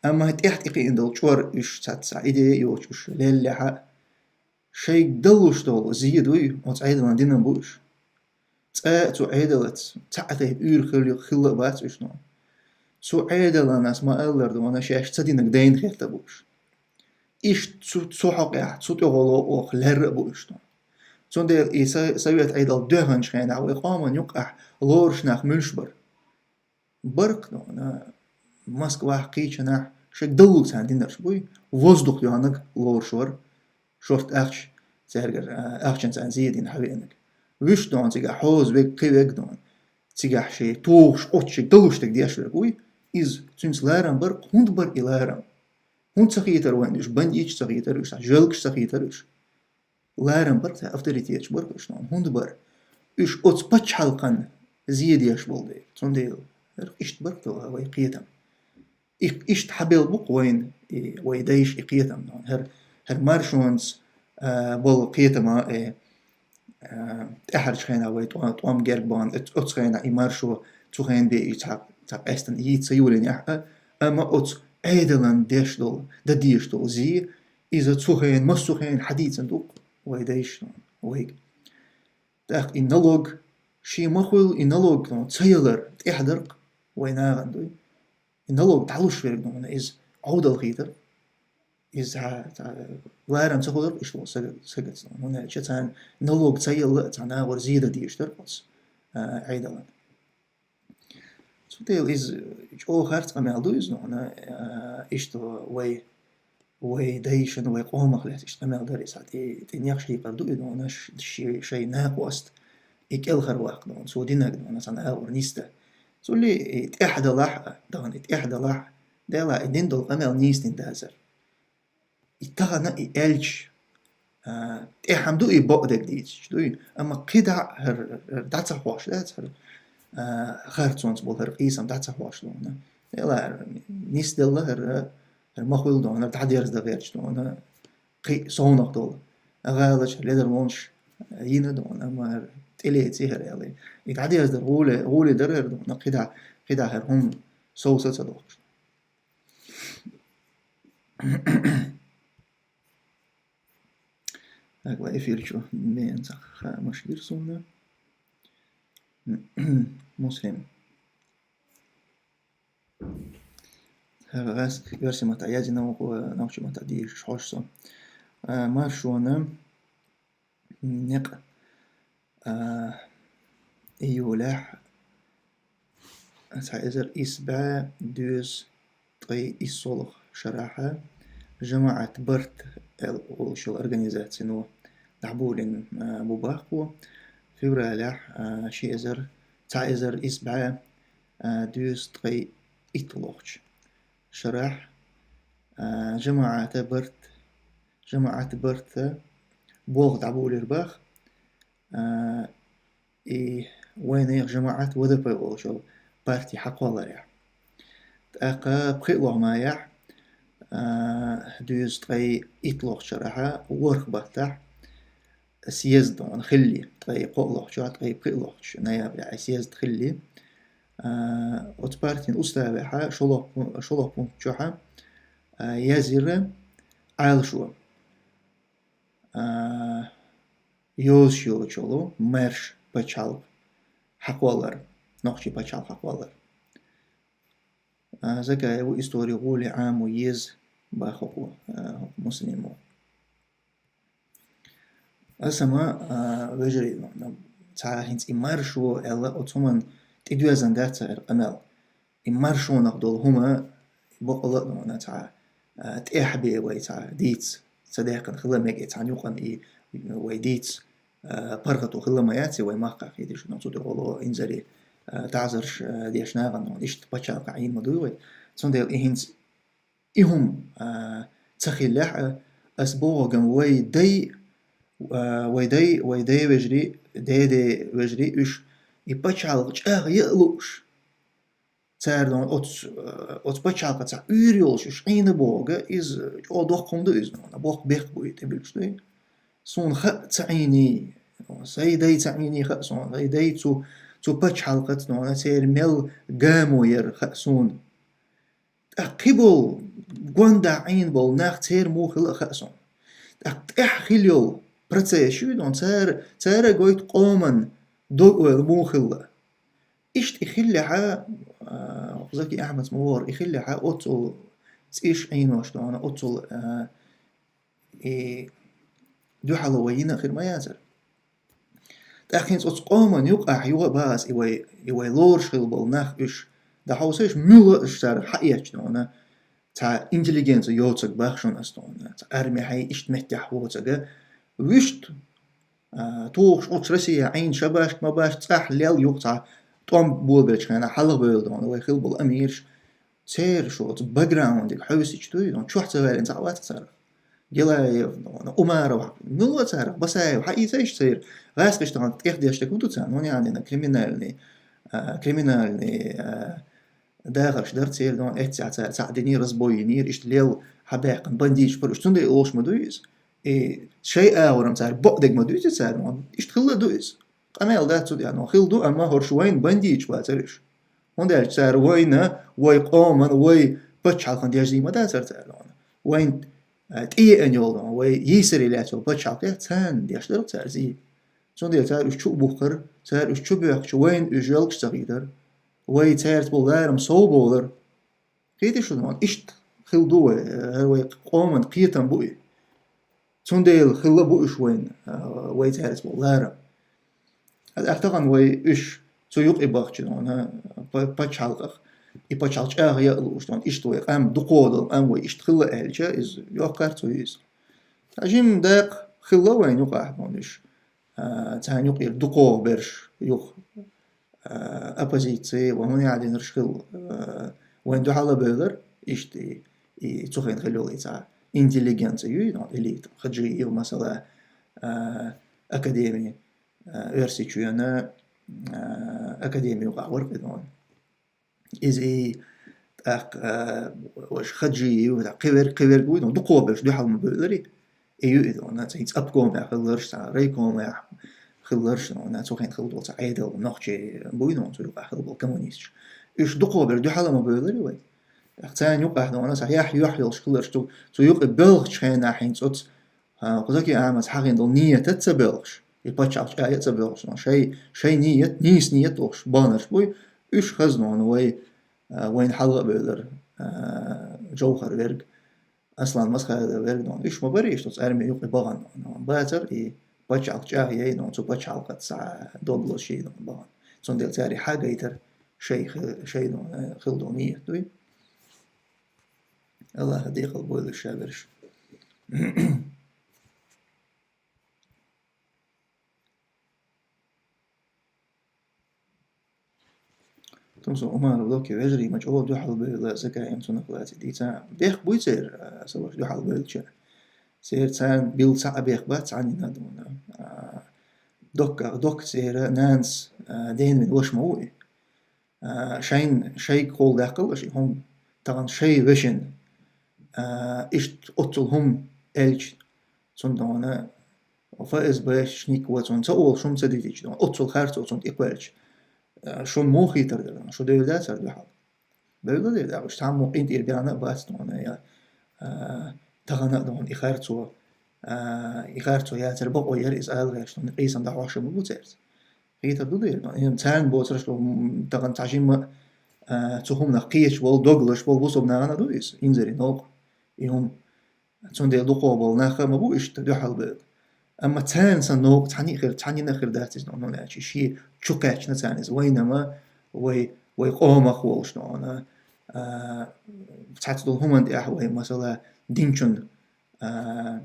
Амма тӀехь тӀекхиъна долу чкъор уьш цхьацца идея а йоцуш уьш леллехь а, шайга далуш долу зен дуй, оцу Ӏедалан динан бу уьш. Цкъа а цу Ӏедалаца цхьа а тайпа уьйр хилла, хилла а бац уьш, но. Цу Ӏедалан ас ма-аллара, дона, шаьш ца динарг дайна хетта бу уьш. Иштта цу, цу хьокъехь, цу тӀехула оха лерра а бу уьш, но. Цундела и са-, совет Ӏедал доьхначу хенахь вай къоман юккъехь лоруш нах муьлш бара. Баркх, дона, Москвахь, кхечанахь шайга даллалц царна динарш буй, воздух йоьхнарг лоруш вара, шорта ахча цаьргара, а, ахчанца царна зен дина хьавеанарг. Вуьш, дона, цигахь хьоза верг, кхин верг, дона, цигахь шен тухуш, оццу шайга далуш дерг деш верг вуй, иза цуьнца ларам бара, хӀунда бара и ларам? ХӀунда ца хийтара вайна уьш, бандиташ ца хийтара уьш, жоьлкаш ца хийтара уьш? Ларам бара, цхьа авторитеташ бара уьш, но хӀунда бара? Уьш оцу пачхьалкхан зен деш болу дела. Цундела хӀара иштта бара вай кхетам. И, иштта хьабелла бу-кх вайна, и, вай дайша и кхетам, но хӀара, хӀара маршонца, а, болу кхетама, э, а, тӀаьхьарчу хенахь вай тӀо-, тӀом герга бахана, оц-, оцу хенахь и маршо цу хенахь бен и цхьа, цхьа къаьстина йийца ца йолийнехь а, амма оцу Ӏедалан деш долу, дан дезаш долу зен, иза цу хенахь, массо а хенахь хьадийцина ду-кх вай дайша вайга. ТӀаккха и налог шен ма хуьллу, и налог ца ялар тӀехь дара-кх вай нахана дуй. И налог дӀалуш верг ду хьуна, иза Ӏовдал хийтар. Иза цхьа, цхьа ларам ца хуьлура иштта волу сага-, сагаца. ХӀунда аьлча царна налог ца елла, цхьа нахора зен дан дезаш дара оцу, а, Ӏедалан. Цундела иза чӀогӀа харц къамел ду иза, ну, хьуна, а, иштта вай, вай дайшна, вай къомах лаьцна иштта къамел дара иза, тӀе, тӀе некъаш хьекхар ду и, ну, хьуна, ш-, ши-, шайн накъост и кӀелхар ваккха, ну, цо динарг, ну, хьуна, цхьана агӀор нисдан. Цундела и тӀехь далахь а, дахана и тӀехь далахь, Дела, и дина долу къамел нийса дина дацара. И тахана и аьлча, а, тӀехь-м ду и бакъдерг дийцича, дуй? Амма кхидӀа хӀара, хӀара дӀа ца хьош дац, хӀара, а, харцонца болу хӀара къийсам дӀа ца хьош ду хьуна. Дела, нисделла хӀара, хӀара ма хуьлу ду хьуна, хӀара дӀадерзадан гӀерташ ду хьуна, кхин а совнах долу. ГӀалачу ледарлонаш йина ду хьуна, амма хӀара тӀелеций хӀара аьлла. И дӀадерзадар гӀоле, гӀоле дара хӀара ду хьуна, кхидӀа, кхидӀа хӀара хӀума совса ца дохкуш. Так, ва эфир чу бен цхьа хаамаш гира суна. Муслим. ХӀара гӀазкхи оьрсийн маттахь язйина, вукхо нохчийн маттахь дийшаш хьожу со. А, маршонан некъ, а, июлехь цхьа эзар исс бӀе дезткъе иссолгӀа шарахь «ЖамаӀат барт» аьлла олуш йолу организацино дӀаболийна, а, бу боху. Февралехь, а, ши эзар, цхьа эзар исс бӀе, а, дезткъе итталгӀачу шарахь, а, «ЖамаӀата барт», «ЖамаӀат барт» болх дӀаболийра боху. А, и вайнехан жамаӀат В Д П олучу партий хьакхолларехь. ТӀаккха пхиъ лохмаехь, а, дезткъе итталгӀачу шарахь ворхӀ баттахь съезд хилли, ткъе кхоалгӀачохь, ткъе пхиъалгӀачу ноябрехь съезд хилли, а, оцу партин уставехь шолгӀа пу-, шолгӀа пункт чохь, а, яздира Ӏалашо. А, йозуш йолчу маьрша пачхьалкх хьакхоллар, нохчийн пачхьалкх хьакхоллар. А, Закаеву истори гӀоле Ӏамо еза боху хӀокхо, а, хӀокху Муслимо. Аса ма, а, вежарий, цхьа хӀинца и маршо аьлла, оцу хӀуманна тӀедоьзна дац хӀара къамел. И маршонах долу хӀума бакъала а ду хьуна цхьа, а, тӀехь бен вай цхьа дийца ца даьккхина хила мега, цхьана юкъана и вай дийца, а, паргӀато хила ма яц и вай махкахь, хеташ, ну, цу тӀе гӀоло инзаре, а, таӀзарш, а, деш нахана, ну, иштта пачхьалкхехь Ӏийна ма дуй вай. Цундела и хӀинца и хӀума, а, ца хиллехь а, ас боху ган вай дай, а, вай дай, вай дай вежарий, дай-дай вежарий уьш и пачхьалкх чӀагӀъян а лууш. Цара оцу, оцу пачхьалкхаца уьйр йолуш уьш Ӏийна боху, иза чӀогӀа доккха хӀума ду иза, боккха бехк бу и тӀебуьллуш ду. Суна хаьа ца Ӏийний, сайн дай ца Ӏийний хаьа суна, сайн дай цу, цу пачхьалкхаца, церан мел гамо яра хаьа суна. ТӀаккха кхин болу, гондахь Ӏийна болу нах церан муха хилла а хаьа суна. ТӀаккха тӀехь хилла йолу процесс ю, цара, цара гойту къоман дог-ойла муха хилла. Иштта и хиллехьа, а, Заки Ахьмадс ма вогӀура, и хиллехьа, оццул цӀиш Ӏийнош ду хьуна, оццул, а, и дуьхьало вай йина а хир ма яцара. ТӀаккха хӀинца оцу къоман юкъахь юха бахас и вай, и вай лоруш хилла болу нах уьш, дӀахьовсийша, муьлха а уьш цара хьаэцча ду хьуна, цхьа интеллигенци йоцург боху шуна ас ду хьуна, цхьа арми хьайн иштта меттехь воцург, вуьшта, а, тухуш оцу Россия Ӏийна шабашка-мабашка цӀахь лелла юха цхьа тӀом болабеллачу хенахь хьалхабевлла ду хьуна вай хилла болу амираш. Церан шу оцу бэкграундиг хьовсича дуй, ну, чохь ца ваьллина цхьа а вац царах. Гелаев, ну, Умаров, муьлха царах, Басаев, хьаийцайша церан. ГӀаскхиш тахана тӀехдеш дерг хӀун ду царна? Ну, яхьанина криминальный, а, криминальный, а, дахарш дара церан, ну, эццехь цара цхьаъ динера, разбой йинера, иштта лелла хьабаьккхина бандиташ пурш. Цундела олуш ма дуй иза. И шай агӀорам цара бакъдерг ма дуьйцу цара, иштта хилла ду иза. Къамел дац цу тӀехь, хилла ду, амма хӀорш вайна бандиташ бацара уьш. ХӀунда аьлча цара вайна, вай къоман, вай пачхьалкхан деш зий ма дацара цара. Вайна, а, тӀееана йолу, вай йийсаре лаьцна йолу пачхьалкхе царна деш дара цара зий. Цундела цара уьш чу а бухкара, цара уьш чу боьхкича, вайна уьш жоьлгаш ца хийтара. Вай цаьрца болу ларам сов бовлара. Кхетий шу, иштта хилла ду вай, хӀара вай къоман кхетам бу и. Цундела хилла бу уьш вайна, а, вай цаьрца болу ларам. Аса тахана вай уьш цу юкъе бахча, па-, пачхьалкхах, и пачхьалкх чӀагӀъян а лууш, иштта вай къам дукхо долу къам вай иштта хилла аьлча, иза йоккхар цу иза. Цхьа жима дакъа хилла вайна юкъахь уьш. А, царна юкъера дукхо берш юха, а, оппозици, ва хӀун яа динарш хилла, а, вайн дуьхьал а бевлар, иштта и, и цу хенахь хилла йолу и цхьа интеллигенция ю, ну, элита, Хаджиев, масала, а, академи, а, Оьрсийчоьнан, а, академи юкъахь вара кхидӀа. Иза и тӀаккха, а, ваша Хаджиев, тӀаккха кхин верг, кхин верг вуй, ну, дукхо берш дуьхьал ма бевлари. И ю и, ну, цхьа обкомехь хилларш, цхьа райкомехь хилларш, ну, цу хенахь хилла долу цхьа Ӏедал нохчий буй, ну, цу юкъахь хилла болу коммунисташ. Уьш дукхо берш дуьхьал ма бевлари вай. ТӀаккха царна юкъахь, ну, цхьа яхь-юьхь йолуш хилларш, цу, цу юкъе боьлхучу хенахь хӀинца оцу а, кхузахь а ма хьахийна долу ниятаца ца боьлхуш, и пачхьалкх чӀагӀъян а ца боьлхуш, шай, шай ният, нийса ният долуш баханарш буй, уьш хаза, ну, вай, а, вайна хьалха а бевлар, а, Джовхар верг, Аслан Масхадов верг, ну, уьш ма барий, уьш оцу арми юкъе бахана, ну, бацара и пачхьалкх чӀагӀъяй, ну, цу пачхьалкхаца дог лозуш, ну, бахана. Цундела цара и хьагайтара шай хи-, шай, ну, хилла долу ният дуй. Аллаха декъал бойла ша берш. Тумсо Умаров Локи вежарий ма чӀогӀа дуьхьал бевлла, Закаев цунах лаций дийца. Бехк буй церан, а, сан ваша, дуьхьал бевллача. Церан царна билла цхьа а бехк бац, цхьаннина а дуна. А, доккха, доккха церан нанас, а, денвина ваша ма ву и. А, шайн, шайга хьол даккхал аша и хӀума, тахана шай вешин, а, иштта оццул хӀума аьлча, цунна дона ФСБ-шник ва цунна ца олуш хӀума ца дитича, дона оццул харцо цунна тӀекхоьлча, а, шуна муха хийтар дара, шу девр дацара дуьхьал? Бевлла дера, дагуш цхьаммо къинтӀера баьхна а бац дона, я, а, тахана а дона и харцо, а, и харцо яцара бакъо яра иза ала гӀерташ, дона къийсам дӀахьош ма бу цаьрца. Хийтар ду дера, ну, и царна боцурш, м, тахана цхьа жимма, а, цу хӀуманах кхеташ болу, догалаш болу бусалба нахана а ду иза, инзаре новкъа, и хӀума. Цундела дукхо болу нах а ма бу иштта дуьхьал бевлла. Амма царна сан новкъа цхьанна а хир, цхьаннина а хир дац иза, ну, ну, лаьча, шен чу кхаьчна царна иза, вайна ма, вай, вай къомах волуш, ну, а, цхьацца долу хӀуманна тӀехь вай, масала, динчун а,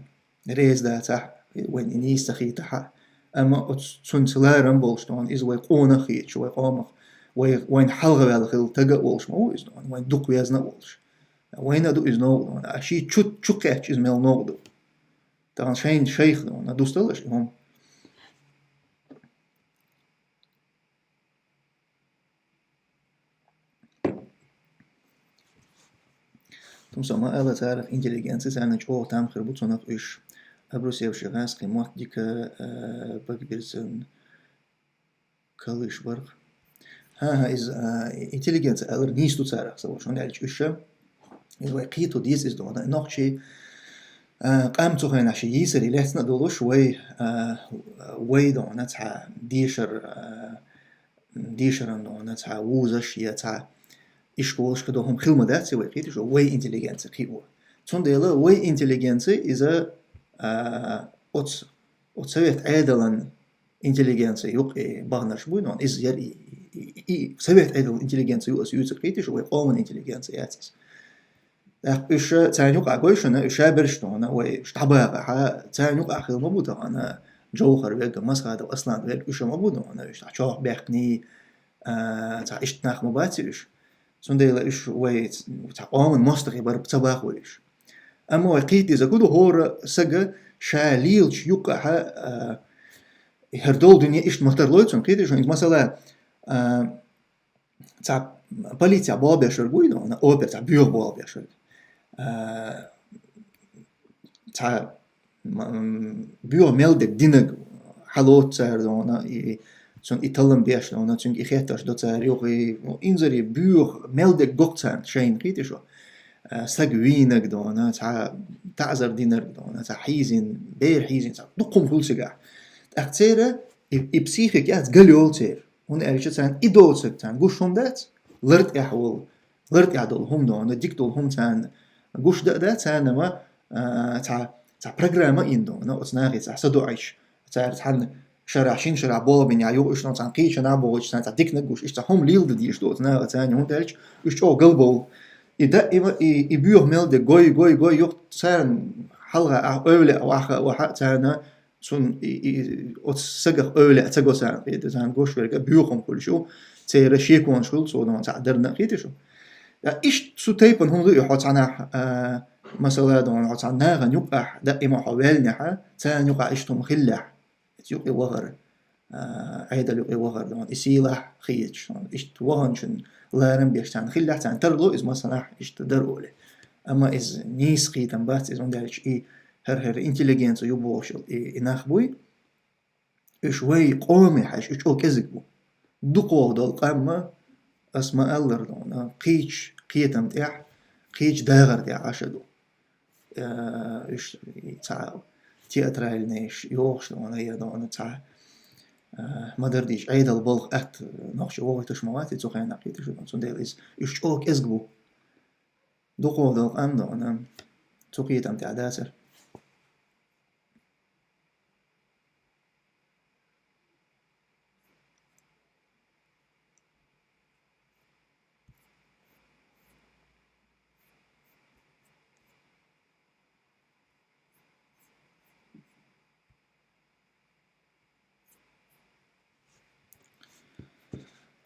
реза дацахь, вайн и нийса ца хийтахь а. Амма оцу цуьнца ларам болуш дона, иза вай къонах а хийташ, вай къомах, вай, вайн хьалха ваьлла хилла тага а волуш ма ву иза дона, вайн дукха везна а волуш. Вайна а ду иза новкъа дона, а ший чу, чу кхаьчча иза мел новкъа ду. Тахана шайн шайх дона, дусталаш и хӀума. Тумсо ма ала, царах интеллигенция царна чӀогӀа там хир бу, цунах уьш Абрусев ши гӀаскхи мотт дика, э, багбирзан калыш барх. ХӀан-хӀа, иза, э, интеллигенция алар нийса ду царах, сан ваша, хӀунда аьлча уьш, иза вай кхето деза иза дона, нохчий, э, къам цу хенахь ши йийсаре лаьцна а долуш, вай, э, вай дона цхьа дешар, э, дешаран дона цхьа вузаш я цхьа ишколаш кхидолу хӀума хила ма дац и вай кхеташ, вай интеллигенция кхио. Цундела вай интеллигенция иза, а, оц-, оцу совет Ӏедалан интеллигенция юкъе баханарш буй, но иза яра и, и, и, и совет Ӏедалан интеллигенция ю аса юьйцур кхеташ, вай къоман интеллигенция яц иза. ТӀаккха уьш царна юкъа гой шуна, уьш ша берш дона, вай уьш дӀабахахьа, царна юкъа хила ма бу тахана Джовхар верг, Масхадов Аслан верг, уьш ма бу дона, уьш цхьа чохь баьхкиний, а, цхьа иштта нах ма бац уьш. Цундела уьш вай ц-, цхьа къоман мостагӀий бара ца бахо уьш. Амма вай кхетадеза хӀу ду хӀора сага ша лелачу юккъахьа, а, хӀара долу дуьне иштта ма тарлой цунна, кхеташ вайна, масала, а, цхьа полиция болх беш верг вуй, ну, опер цхьа боьха болх беш верг. А, цхьа м, боьха мел дерг динарг хьалоцу цара, дона, и цунна и таллам беш, дона, цуьнга и хеттарш до цара юха, и, ну, инзаре боьха мел дерг го-кх царна шайна, кхетий шу? А, саг вийнарг, дона, цхьа таӀзар динарг, дона, цхьа хьийзина, бер хьийзина, цхьа дукха хӀума хуьлу цигахь. ТӀаккха церан и, и психика яц гал йолу церан. ХӀунда аьлча царна и доцург царна гуш хӀума дац, лар тӀехь волу, лар тӀехь долу хӀума, дона, дика долу хӀума царна гуш дан а дац, царна ма, а, цхьа, цхьа программа а йина, дона, оцу нахе цхьа садоӀуьйтуш, цара цхьана шарахь, шина шарахь болх бина, юха уьш, дона, цхьана кхечанхьа бохуьйтуш, царна цхьа диканиг гуш, иштта хӀума леладан дезаш ду оцу наха царна, хӀунда аьлча уьш чӀогӀа галбовлу. И даима и, и боьха мел дерг гой, гой, гой, юха царна хьалха а эвлаъ ваха, ваха а царна, цунна и, и, оцу сагах эвлаъ ца го царна, кхетий, царна гуш верг а боьха хӀума хуьлуш ю, церан шеконаш хуьлу цо, дона, цхьаъ дарна а, кхетий шу? Ткъа иштта цу тайпана хӀума ду и, хьо цхьанхьа, а, масала, дона, хьо цхьана нахана юккъехь даима хьо ваьллинехь, царна юкъахь иштта хӀума хиллехь, иза юкъе вахар, а, Ӏедал юкъе вахар, дона, и сийлахь хеташ, дона, иштта ваханчун ларам беш царна хиллехь, царна тарло иза, масанахь иштта дара олий. Амма иза нийса кхетам бац иза, хӀунда аьлча и хӀара-хӀара интеллигенция ю бохуш йолу и, и нах буй, уьш вай къоме хьаьжча, уьш чӀогӀа кӀезиг бу. Дукхох долу къам а, ас ма-аллара, дона, кхечу кхетам тӀехь, кхечу дагӀар тӀехь Ӏаш а ду. Э, уьш цхьа театральныйш йохуш, дона, я, дона, цхьа, э, ма-дарра дийцича, Ӏедал балха атта нохчо вохуьйтуш ма вац и цу хенахь, кхетий шу, дона, цундела иза уьш чӀогӀа кӀезиг бу. Дукхох долу къам, дона, цу кхетам тӀехь дацара.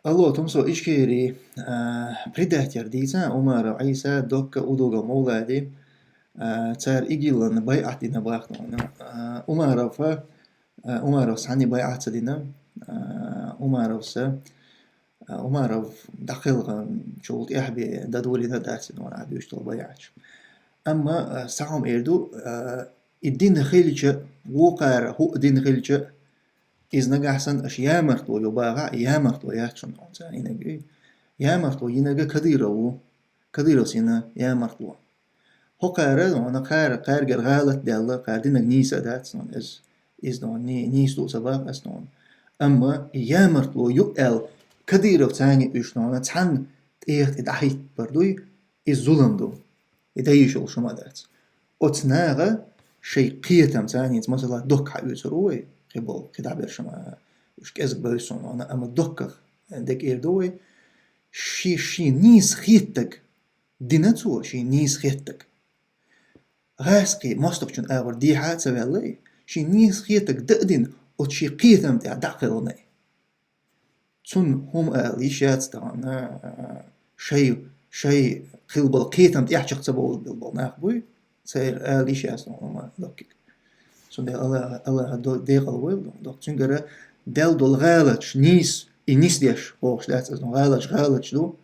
Алло, Тумсо, Ичкери, а, предатель дийца, Умаров Ӏийса, Докка, Удугов Мовлади, а, цара ИГИЛ-ан байӀат дина боху, дона. А, Умаровс, а, Умаровс цхьанна байӀат ца дина, а, Умаровс, а, Умаров дӀакхелхинчул тӀаьхьа бен дӀадолийна дац, дона, дуьйцуш долу байӀаташ. Амма, а, схьа хӀума эр ду, а, и дина хилча, вукхара хӀуъа дина хилча, иза нагахь санна аша ямартло ю бахахь, ямартло яц шуна, хьуна цара йинарг. Ямартло йинарг Кадыров ву. Кадыровс йина ямартло. ХӀокхара, хьуна кхара, кхаьргара гӀалат даьлла, кхара динарг нийса а дац, хьуна иза, иза, хьуна, ни-, нийса ду а ца боху ас, хьуна. Амма и ямартло ю аьлла, Кадыровс царна уьш, хьуна, цхьанна тӀех тӀе дӀахӀиттабар дуй, иза зулам ду. И дан йиш йолуш хӀума а дац. Оцу наха шайн кхетам царна, масала, Докка хьаоьцур ву вай, кхин болу, кхин дӀаберш ма, уьш кӀезиг бевза суна, амма Докках декӀер ду вай, ши-, шен нийса хеттарг дина цо, шен нийса хеттарг. ГӀаскхи мостагӀчун агӀор дехьа а ца ваьлла и, шен нийса хеттарг дан а дина, оцу шен кхетам тӀехь дӀа а кхелхина и. Цунна хӀума ала йиш яц тахана, шай, шай хилла болу кхетам тӀехь чекх ца бовла болу нах буй, церан ала йиш яц тахана хӀума Доккига. Цундела Алла, Аллаха до-, декъала войла Докка. Цуьнгара даьлла долу гӀалаташ нийса, и нисдеш бохуш дац аса, гӀалаташ гӀалаташ ду,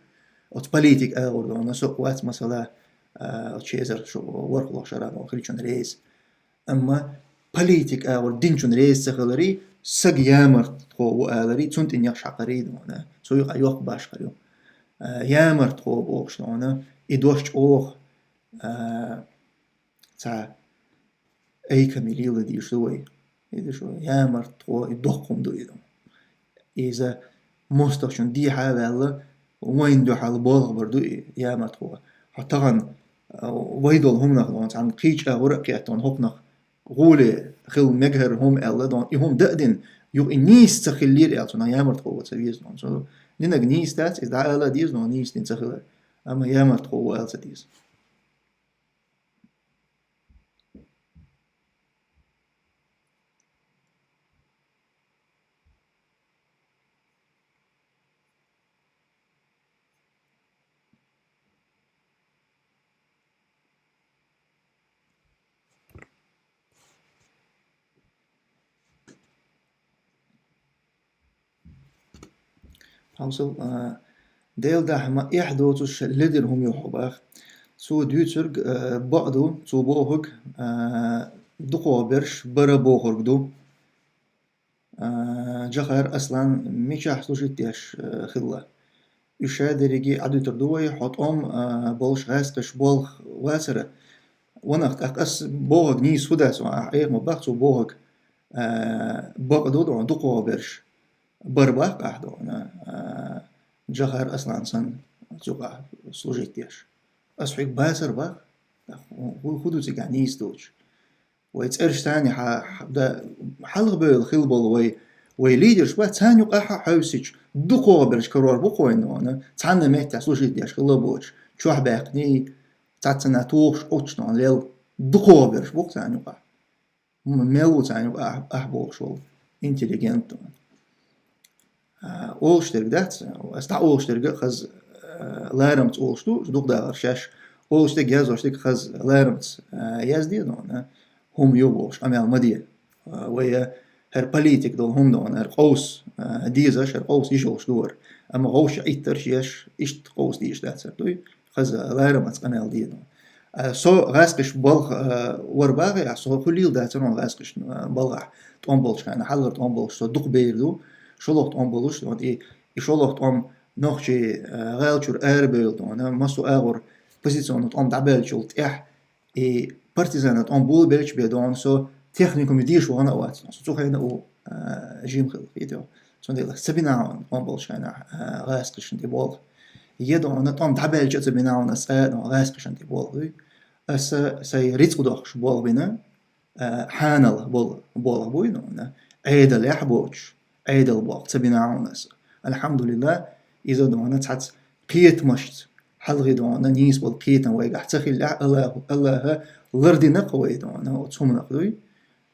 оцу политик агӀор дона, со а вац, масала, а, оцу ши эзар шу ворхӀалгӀа шарахь долу хилчун реза. Амма политик агӀор динчун реза ца хиларе, саг ямартхо ву аларе, цунна тӀе некъаш хьакхаре дона, цу юкъа йоккха башхалла ю. А, ямартхо бохуш дона, и дош чӀогӀа, а, цхьа айкаме леладе дезаш ду вай. Иза шу ямартхо, и доккха хӀума ду и дона. Иза мостагӀчун дехьа а ваьлла, вайна дуьхьал болх бар ду и ямартхо. Хьо тахана, а, вай долу хӀуманах дона, цхьана кхечу агӀор а кхетта дона, хӀокхунах гӀоле хила мегар хӀума аьлла дона, и хӀума дан а дина, юха и нийса ца хиллера аьлла, цунах ямартхо ван ца веза дона. Цо динарг нийса дац, иза дӀаала а деза дона, нийса дина ца хилар. Амма ямартхо ву ала ца деза. Хьовсал, а, Делан дуьхьа ма эхь доцуш ледара хӀума ю хьо боху. Цо дуьйцург, а, бакъ ду, цо бохург, а, дукхагӀберш бара бохург ду. А, Джохар Аслан мичахь служить деш, э, хилла. Уьш дерриге Ӏадуьтур ду вай, хьо тӀом, а, болуш гӀаьскхиш болх вацара. Ванах, тӀаккха ас бохург нийса хӀу дац, ахь Ӏеха ма бах цо бохург, а, бакъ ду, дукхагӀберш бара бах ахь, а, Джохар Аслан санна цу юкъахь служить деш. Ас хьоьга бацара бах, хӀу, хӀу ду цигахь нийса доцуш. Вай цӀераш царна хьа-, хьа-, да-, хьалхабевлла хилла болу вай, вай лидерш бац, царна юкъахь а хьовсича, дукхагӀберш карор бу-кх вайна, цхьана меттехь служить деш хилла боцуш, чохь баьккхиний, цхьаццанна тухуш, Ӏуттуш лелла, дукхагӀберш бу-кх царна юкъахь. М-, мел ву царна юкъахь ахь бохуш волу интеллигент? А, олуш дерг дац, ас дӀа олуш дерг а хаза, а, ларамца олуш ду, дукха дахар шаьш олуш дерг, яздеш дерг хаза ларамца, а, язде, но, а, хӀума ю бохуш къамел ма де. А, вай, а, хӀара политика долу хӀума ду, хӀара къовса, а, дезаш, хӀара къовса йиш йолуш ду хӀара. Амма вовшийн Ӏиттарш еш, иштта къовса дезаш дац хӀара, дуй? Хаза ларамца къамел де, но. А, со гӀаьскхиш балха, а, вара бахий, а, со хӀу лийла дацара гӀаьскхиш, а, балхахь тӀом болчу хенахь, хьалхара тӀом болуш со дукха бер ду, шолгӀа тӀом болуш, вот и, и шолгӀа тӀом нохчий, а, гӀала чуьра арабевлла, дона, массо а агӀор позиционни тӀом дӀабаьллачул тӀаьхьа, и партизанан тӀом болабелча бен, дона, со техникуме деша вахана а вац, со цу хенахь а ву, а, жима хилла, хетий. Цундела ас ца бина хьуна тӀом болчу хенахь, а, гӀаьскхишна тӀе болх. Я, дона, тӀом дӀабаьлча а ца бина хьуна ас цкъа а, дона, гӀаьскхишна тӀе болх, дуй. Аса сайн рицкъ доккхуш болх бина, а, хьанал бол-, болх буй, дона, Ӏедалехь боцуш, Ӏедал болх ца бина хьуна аса. Алхьамдулиллах, иза, дона, цхьацца кхетамашца, хьалхе, дона, нийса болу кхетам вайгахь ца хиллехь, Аллаху-, Аллаха лардина-кх вай, дона, оцу хӀуманах, дуй.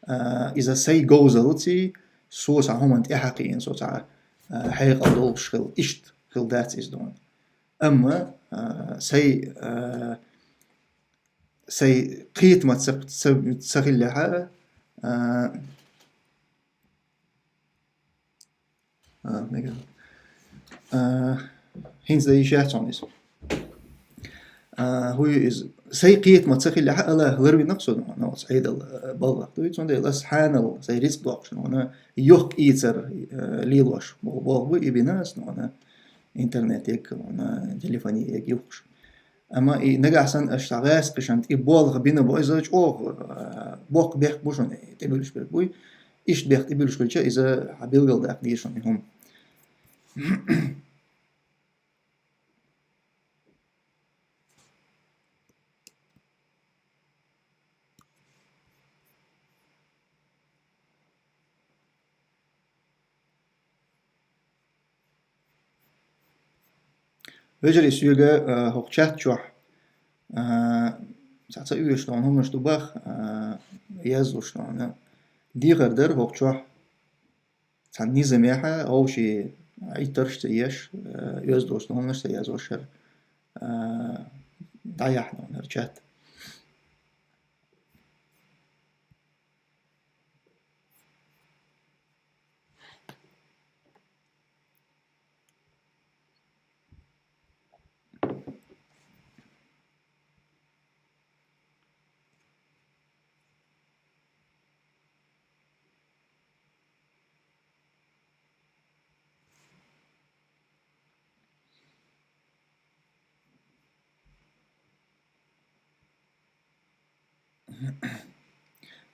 А, иза сайн говзаллаций, со цхьа хӀуманна тӀаьхьакхиъна, со цхьа, а, хьекъал долуш хилла, иштта хилла дац иза, дона. Амма, а, сайн, а, сайн кхетамаца ца, ца, ца хиллехь, а, А, мега. А, хӀинца дан йиш яц хьуна иза. А, хӀу ю иза? Сайн кхетамаца ца хиллехь, Аллаха ларвина-кх со, дона, оцу Ӏедал, а, балхах, дуй. Цундела ас хьанал сайн рицкъ доккхуш, дона, йохк-эцар, а, лелош бо-, болх буй, и бина ас, дона, интернет яга, дона, телефоне яга юхкуш. Амма и нагахь санна аша цхьа гӀаьскхишна тӀе болх бина бу, иза чӀогӀа, а, боккха бехк бу шуна, тӀебуьллуш берг буй. Иштта бехк тӀебуьллуш хилча, иза хьан билгалдаккха деза шуна и хӀума. Вежарий, соьга, а, хӀокху чат чохь, а, цхьа ца оьшуш долу хӀуманаш ду бах, а, яздеш долу. Дехар дара хӀокху чохь цхьана низамехь вовшийн Ӏиттарш ца еш, а, оьздеш долу хӀуманаш ца яздеш хӀара, а, дӀаяхьа долу хӀара чат.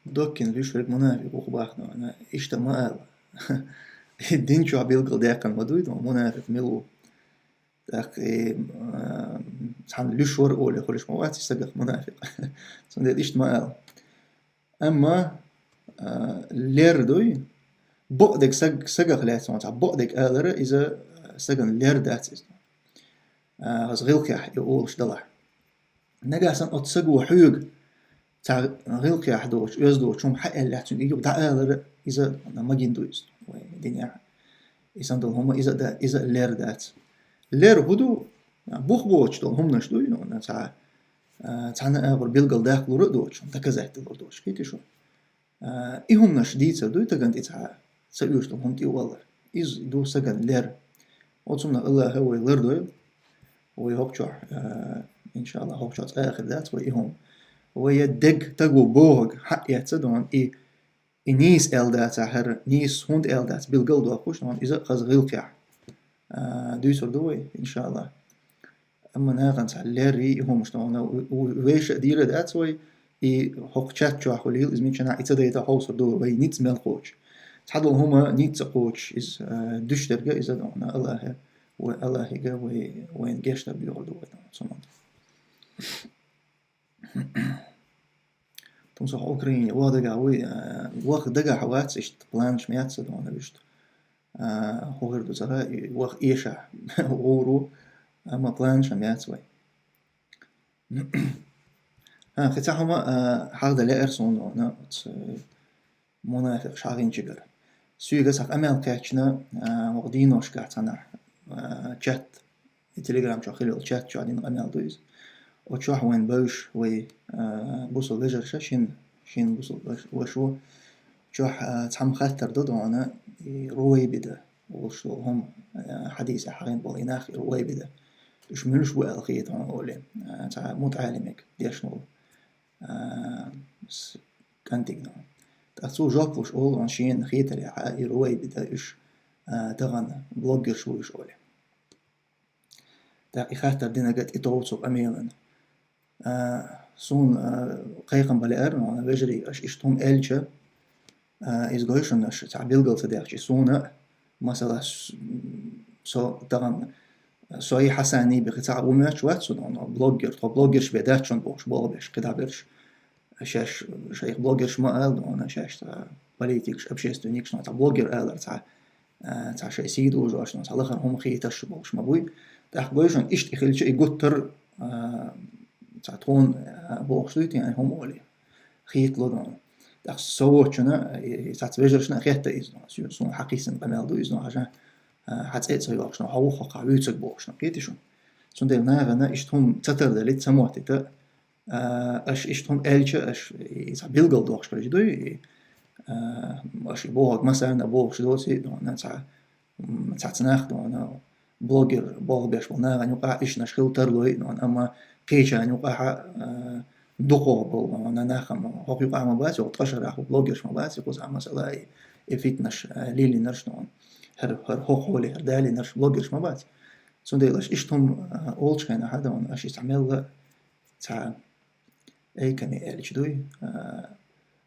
Доккхина луьйш верг мунафикъ ву-кх бах, но, иштта ма ала. Дин чохь билгалдаьккхина ма дуй, но, мунафикъ мила ву. ТӀаккха и, а, цхьана луьйш вара олий хуьлуш ма вац и сагах мунафикъ. Цундела иштта ма ала. Амма, а, лер дуй, бакъдерг саг-, сагах лаьцна цхьа бакъдерг алара, иза, а, сагана лер дац иза. А, хаза гӀиллакхехь и олуш далахь. Нагахь санна оцу саго хьоьга цхьа гӀиллакхехь доцуш, оьзда доцуш хӀума хьан аьллехь цуьнга, и юха дӀаалара, иза магийна ду иза вайн динехь. И санна долу хӀума иза а да-, иза а лер дац. Лер хӀу ду? Бух боцуш долу хӀуманаш дуй, ну, цхьа, а, цхьана агӀор билгалдаккха лур а доцуш, доказать дан лур доцуш, кхетий шу? А, и хӀуманаш дийцар дуй, тагана тӀе цхьа ца оьшу долу хӀума тӀе а валлар. Иза ду сагана лер. Оцунах Аллаха вай лардойла. Вай хӀокху чохь, а, иншааллах, хӀокху чохь цкъа а хир дац вай и хӀума. вай дег таго бохург хьаэца дона, и, и нийса аьлла дац хӀара, нийса хӀунда аьлла дац билгал дохуш дона, иза хаза гӀиллакхехь, а, дуьйцур ду вай, иншаллахӀ. Амма нахана цхьа леррий и хӀумаш дона, у-, у-, вайша а дийр дац вай, и хӀокху чат чохь хуьлийла, иза миччанахь и ца дайта хьовсур ду вай низ мел кхочу. Цхьадолу хӀума низ ца кхочуш иза, а, дуьш дерг иза дона, АллахӀе, вай АллахӀига вай, вайна гечдар доьхур ду вай дона, цунах. Тумсо хьо Украине ваха дагахь вуй, а, ваха дагахь вац иштта планаш ма яц сан дона вуьшта. А, хӀун хир ду цара, и ваха эшахь гӀур ву, амма планаш ма яц вай. А, кхин цхьа хӀума, а, хьахда лаьара суна дона, оцу мунафикъаш хьагӀинчигара. Соьга цхьа къамел кхаьчна, а, ваха дийношкахь цхьанахь, а, чат, и Telegram чохь хила йолу чат чохь дина къамел ду иза. Оцу чохь вайн бевзаш вай, а, бусул вежарша, шин, шин бусул веш-, вашо. Чохь, а, цхьамма хаттар ду дона, и Рувайбида, волуш долу хӀума, а, хьадийса хьагӀин болу и нах и Рувайбида. Уьш муьлш бу аьлла хета хьуна олий, а, цхьа мутаӀалимиг дешна волу. А, с-, кӀантиг дона. ТӀаккха цо жоп луш олу, он шена хетарехь, и Рувайбида уьш, а, тахана блогерш ву уьш олий. ТӀаккха и хаттар динарг тӀетов цо къамелана. А, суна, а, кхайкхам бан лаьара, вежарий, аша иштта хӀума аьлча, а, иза гой шуна, аша цхьа билгал ца дехча, суна а, масала, с-, со тахана, со и Хьасани бехи цхьа а ву моьттуш вац суна, но блогер, тхо блогерш бен дац шуна бохуш, болх беш, кхидӀа берш. Шаьш шайх блогерш ма ала дона, шаьш цхьа политикаш, общественникаш, но цхьа блогер алар цхьа, а, цхьа шайн сий дужош, но цхьа лахара хӀума хеташ болуш ма буй. ТӀаккха гой шуна иштта и хилча, и гуттар, а, цхьа тхуна, а, бохуш дуй те, хӀума олий. Хетало дона. ТӀаккха со воцучунна, и, и цхьацца вежаршна а хетта иза дона. Су-, суна хьакхийсина къамел ду иза дона, хьажа, а, хьан цӀе а ца йоккхуш, но хьо ву хӀокхахь вуьйцург бохуш, но кхетий шуна. Цундела нахана иштта хӀума ца тардалийта, ца моттийта, а, аша иштта хӀума аьлча, аша и цхьа билгал дохуш хилча дуй, и, а, аша и бохург массарна а бохуш доций, дона цхьа, м, цхьацца нах дона, блогер болх беш болу нахана юкъахь ишнаш хила тарлой, дона, амма кхечарна юкъахь, а, дукхох болу, дона, нах ма, хӀокху юкъахь ма бац, хӀокху ткъа шарахь блогерш ма бац, и кхузахь масала и, и фитнаш, а, лелийнарш, дона, хӀара, хӀара хӀокху хьоле, хӀара далийнарш блогерш ма бац. Цундела аша иштта хӀума, а, олучу хенахь, дона, аша иза мелла цхьа эйкаме аьлча дуй, а,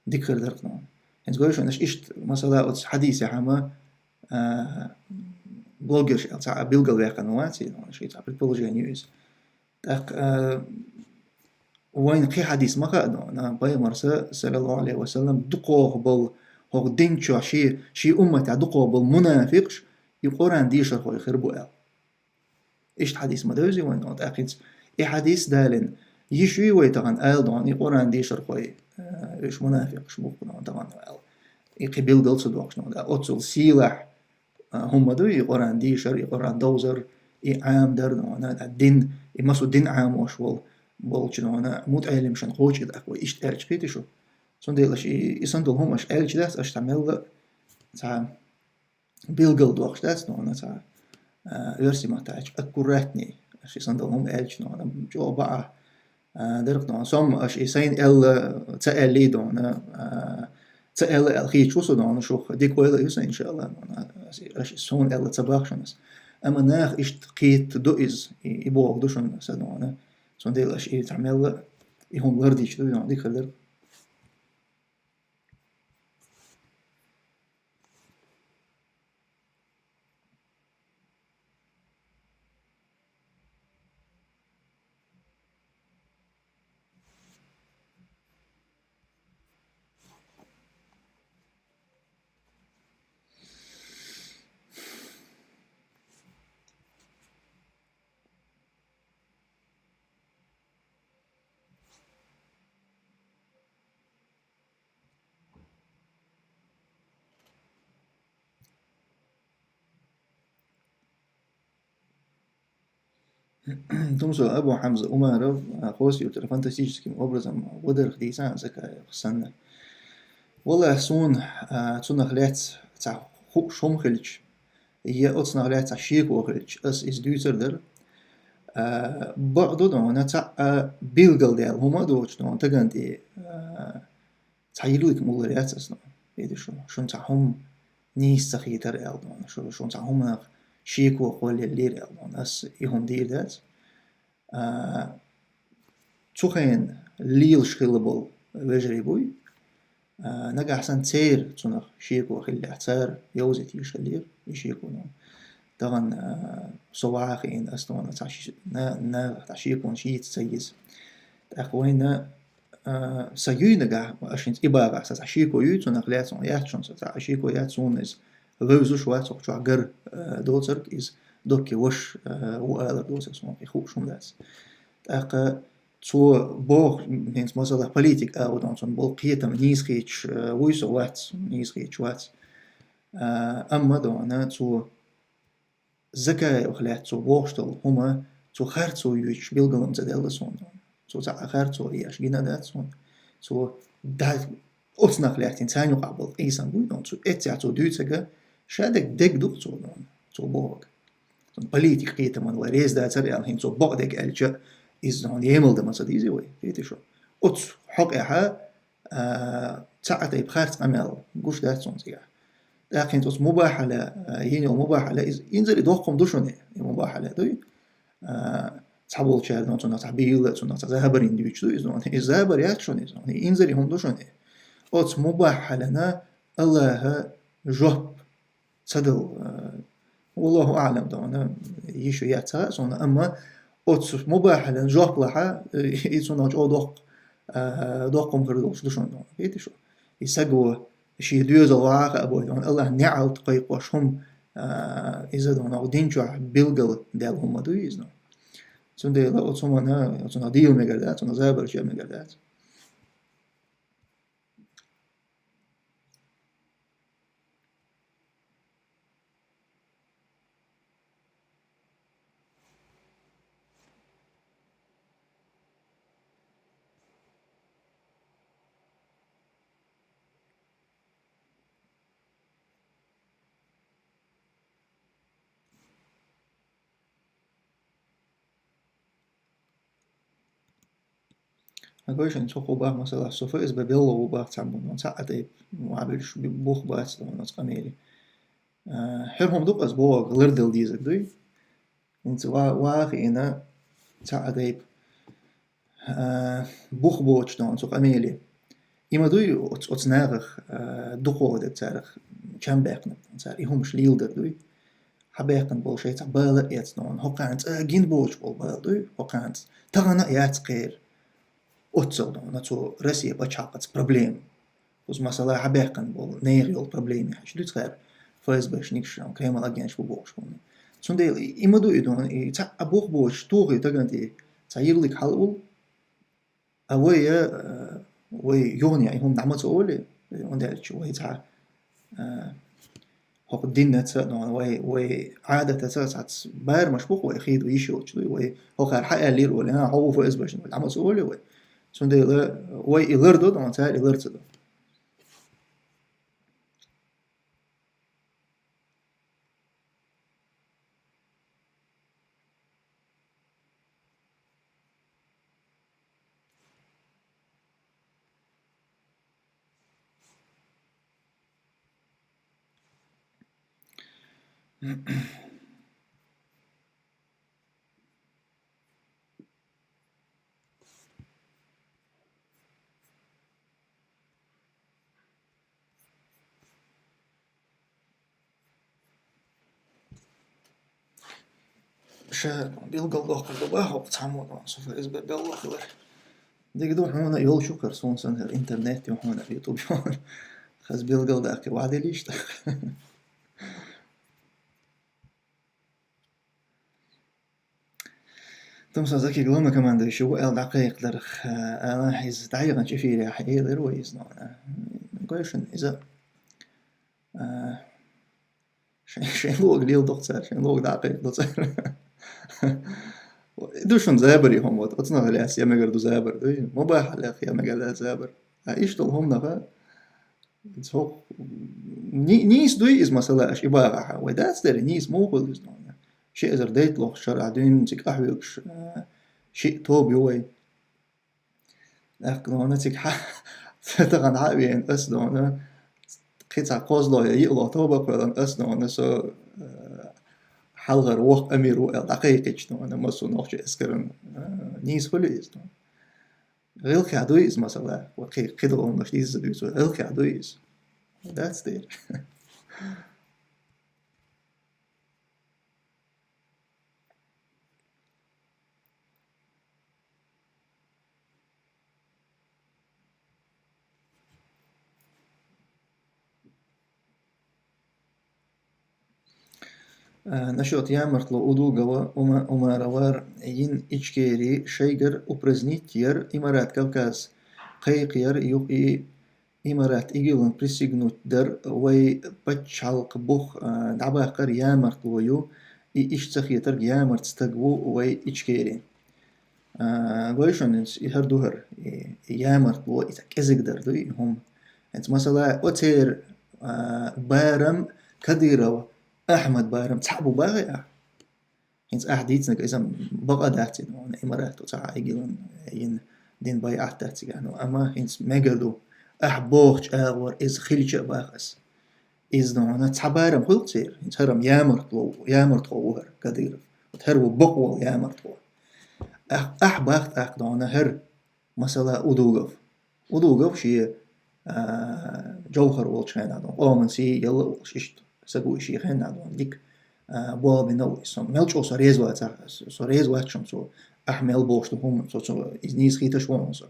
дика хир дара-кх, но. ХӀинца гой шуна, аша иштта, масала, оцу хьадисехь ма, а, блогерш аьлла цхьа а билгал ваьккхина вац, но, ши цхьа предположение ю иза. ТӀаккха, а, вайна кхин хьадис ма хаьа, но, на, пайхамарса, саллаллаху Ӏалайхи ва саллам, дукхох болу, хӀокху дин чохь ши, ши умматехь дукхох болу мунафикъаш, и Къуръан дешархой хир бу аьлла. Иштта хьадис ма девзий вайн, но, тӀаккха хӀинца и хьадис далийна. Йиш юй вай тахана ала, дона, и Къуръан дешархой, э, уьш мунафикъаш бу-кх, дона, тахана ала. И кхин билгал ца дохуш, дона, оццул сийлахь, а, хӀума ма ду и Къуръан дешар, и Къуръан довзар, и Ӏамадар, дона, а, дин, и массо дин Ӏамош волу, болчу, дона, мутаӀеллимашна кхочуш и тӀаккха вай иштта аьлча кхетий шу. Цундела аша и, и санна долу хӀума аша аьлча дац, аша цхьа мелла а цхьа билгал дохуш дац, но, цхьа, а, оьрсийн маттахь аьлча, аккуратней. Аша и санна долу хӀума аьлча, но, чӀогӀа бакъ, а, дара-кх, но, со-м аша и сайна аьлла, ца аьллий, дона, а, ца аьлла аьлла хеташ ву со, дона, шух дика ойла а ю сан, иншааллахӀ, дона, аша и суна аьлла ца боху шуна ас. Амма наха иштта кхетта ду иза, и, и бохург ду шуна сан, дона. Цундела аша и цхьа мелла а и хӀума лардича ду, дона, дика хир дара. Тумсо Абу Хьамза Умаров, а, Хоси-Юьртара фантастическим образом вадарх дийцина Закаев санна. Валлахь, суна, а, цунах лаьцна цхьа хууш хӀума хилча, я оцунах лаьцна цхьа шеко хилча, ас иза дуьйцур дара. А, бакъду дона, цхьа а билгалдаьлла хӀума а доцуш дона, таган тӀе, а, цхьа йирлик муллар яц аса дона. Видишь, шуна цхьа хӀума нийса ца хийтар аьлла дона, шу-, шуна цхьа хӀуманах шеко кхоллаеллера аьлла дона. Аса и хӀума дийр дац. А, цу хенахь лелаш хилла болу вежарий буй. А, нагахь санна церан цунах шеко хиллехь, цара йовзийта йиш хиллера и шеко дона. Тахана, а, со ваха хиъна аса дона цхьа ши-, на-, нагахь цхьа шеконаш йийца ца еза. ТӀаккха вайна, а, сан юй нагахь, аш хӀинца и бахахь, сан цхьа шеко юй цунах лаьцна, яц шуна сан цхьа шеко яц суна иза. Вевзаш вац хӀокху чохь гар, а, доцург иза, доккхий ваша, а, ву алар доцург суна кхин хууш хӀума дац. ТӀаккха цо боху, хӀинца масала политика а ву дона, цунна болу кхетам нийса хеташ, а, вуй со, вац, нийса хеташ вац. А, амма дона цо Закаевх лаьцна цо бохуш долу хӀума, цо харцо йойтуш билгал а ца делла суна. Цо цхьа а харцо еш гина а дац суна. Цо да-, оцунах лаьцна царна юкъахь болу къийсам буй, но цо эццехь цо дуьйцург ша дерг дерг ду-кх цо, цо бохург. Цунна политик кхетаман вай реза дацара аьлла, хӀинца цо бакъдерг аьлча, иза хьуна емал дан ма ца дийзи вай, кхетий шу? Оцу хьокъехьа а, цхьа а тайпа харц къамел гуш дац цунна цигахь. ТӀаккха хӀинца оцу мубахьала, а, йина йолу мубахьала, иза инзаре доккха хӀума ду шуна, и мубахьала дуй? А, цхьаболчара дона цунах цхьа бийла, цунах цхьа забарина дуьйцуш ду иза дона. Иза забар яц шуна иза дона, и инзаре хӀума ду шуна. Оцу мубахьалана Аллаха жоп ца дала, а, валлаху аӀлам дона, йиш ю яц ца хаьа суна, амма оцу мубахьалан жоп лахьа, э, и цунах чӀогӀа доккха, а, доккха хӀума хир долуш ду шуна дона. Кхетий шу? И саго шен доьзал ваха а бой дона, Аллахьан неӀалт кхойкхош хӀума, а, иза дона, дин чохь билгал даьлла хӀума ма дуй иза дона. Цундела оцу хӀумана, оцунах дийла мегар дац, оцунах забар чу а мегар дац. Хьан гой шуна, цо хӀун боху масала, со ФСБ белла ву боху цхьаммо, цхьа а тайпа, вабуьлуш бух бац, оцу къамеле. А, хӀара хӀума ду-кх аса бохург, лардала дезарг дуй? ХӀинца ва-, ваха хиъна цхьа а тайпа, а, бух боцуш дона цу къамеле. И ма дуй оц-, оцу нахах, а, дукхох дерг царах чам баьккхинарг, цара и хӀумаш леладар дуй. Хьан баьккхина болу шайн цхьа бала а эцна, хӀокхарна цӀа гина боцуш болу бала дуй, хӀокхарна тахана а яц кхеран. Оццул дона цо Россия пачхьалкхаца проблема. Кхуза масала хьан баьккхина болу нехан йолу проблема хьаьжча дуьйцу кхара ФСБшникаш, Кремль агенташ бу бохуш болу. Цундела и, и ма ду и дона, и цхьа а бух боцуш, тухий таган тӀе цхьа йирлиг хьала а вул, а вай, а, вай юхана яа и хӀума дӀа ма ца олий, хӀунда аьлча вай цхьа, а, хӀокху диннаца а, вай, вай Ӏадатаца а цхьацца барамаш бу-кх вай, хийла йиш йолчу дуй вай, хӀокхара хьан аьллера олий, хьан хьо ву ФСБшник, дӀа ма ца олий вай. Цундела вай и лар до, цара и лар ца до. Ша билгалдоккхур ду боху хӀокху цхьаммо, со ФСБ белла хилар. Дика ду хьуна йолчу кхара, суна санна хӀара интернет ю хьуна, ютуб ю хьуна. Хаза билгалдаккхи, ваделийша тӀаккха. Тумсан Заки главнокомандующий ву аьлла дӀакхайкхадарх, а, ала, иза дӀаяханчу эфирехь элира вай иза нуна. Гой шуна иза, а, шайн, шайн лога леладо-кх цара, шайн лога дӀакхайкхадо цара. Ду шуна забаре хӀума, вот, оцунах лаьцна я мегар ду забар, дуй? Мубахьалех я мегар дац забар. А иштта долу хӀуманах, иза хӀокху, ни-, нийса дуй иза масала, аша и бахахь, вай дац дерриг, нийса муха хуьлу иза нуна. Ши эзар дейтталгӀача шарахь дуьйна цига къахьоьгуш, а, шиъ тоба ю вай. ТӀаккха, дона, цига хьа-, тахана хьа а веана ас, дона, кхин цхьа кхозлагӀа я йиълагӀа тоба а кхоьллина ас, дона, со, а, хьалхара воккха амир ву аьлла дӀакхайкхича, дона, массо а нохчийн эскаран, а, нийса хуьлу иза, дона. ГӀиллакхехь дуй иза, масала, ва кхи-, кхидолу хӀуманаш дийца ца дуьйцу, гӀиллакхехь дуй иза. Дац дера. А, насчёт ямартло Удугова, Ума-, Умаровар йина Ичкери шайгара упразднить яр, Имарат Кавказ кхайкхаяр, юха и Имарат ИГИЛ-ан присягнуть дар, вай пачхьалкхан бух, а, дӀабаккхар ямартло ю, и иштта ца хетарг ямарта стаг ву вай Ичкери. А, гой шуна, хӀинца и хӀара ду хӀара, и, и ямартло, и цхьа кӀезиг дар ду и хӀума. ХӀинца, масала, оцеран, а, барам, Кадыров Ахьмадан барам цхьаъ бу бахий ахь? ХӀинца ахь дийцинарг иза бакъ а дац и, дона, Имарат оцу цхьа ИГИЛ-ан йина дина байӀат дац цигахь, ну, амма хӀинца мегар ду, ахь бохучу агӀор иза хилча а бах ас. Иза, дона, цхьа барам хуьлу церан, хӀинца хӀара-м ямартло, ямартхо ву хӀара Кадыров. Вот хӀара ву бакъволу ямартхо. Ахь, ахь бах тӀаккха, дона, хӀара, масала, Удугов. Удугов шен, а, Джовхар волчу хенахь, дона, къоман сий елла а волуш, иштта саг ву и шен хенахь, дона, дика, а, болх бина ву иза. Со мел чӀогӀа со реза вац, со реза вац шуна цо, ахь мел бохуш ду хӀума, со, цо иза нийса хийташ ву хьуна со.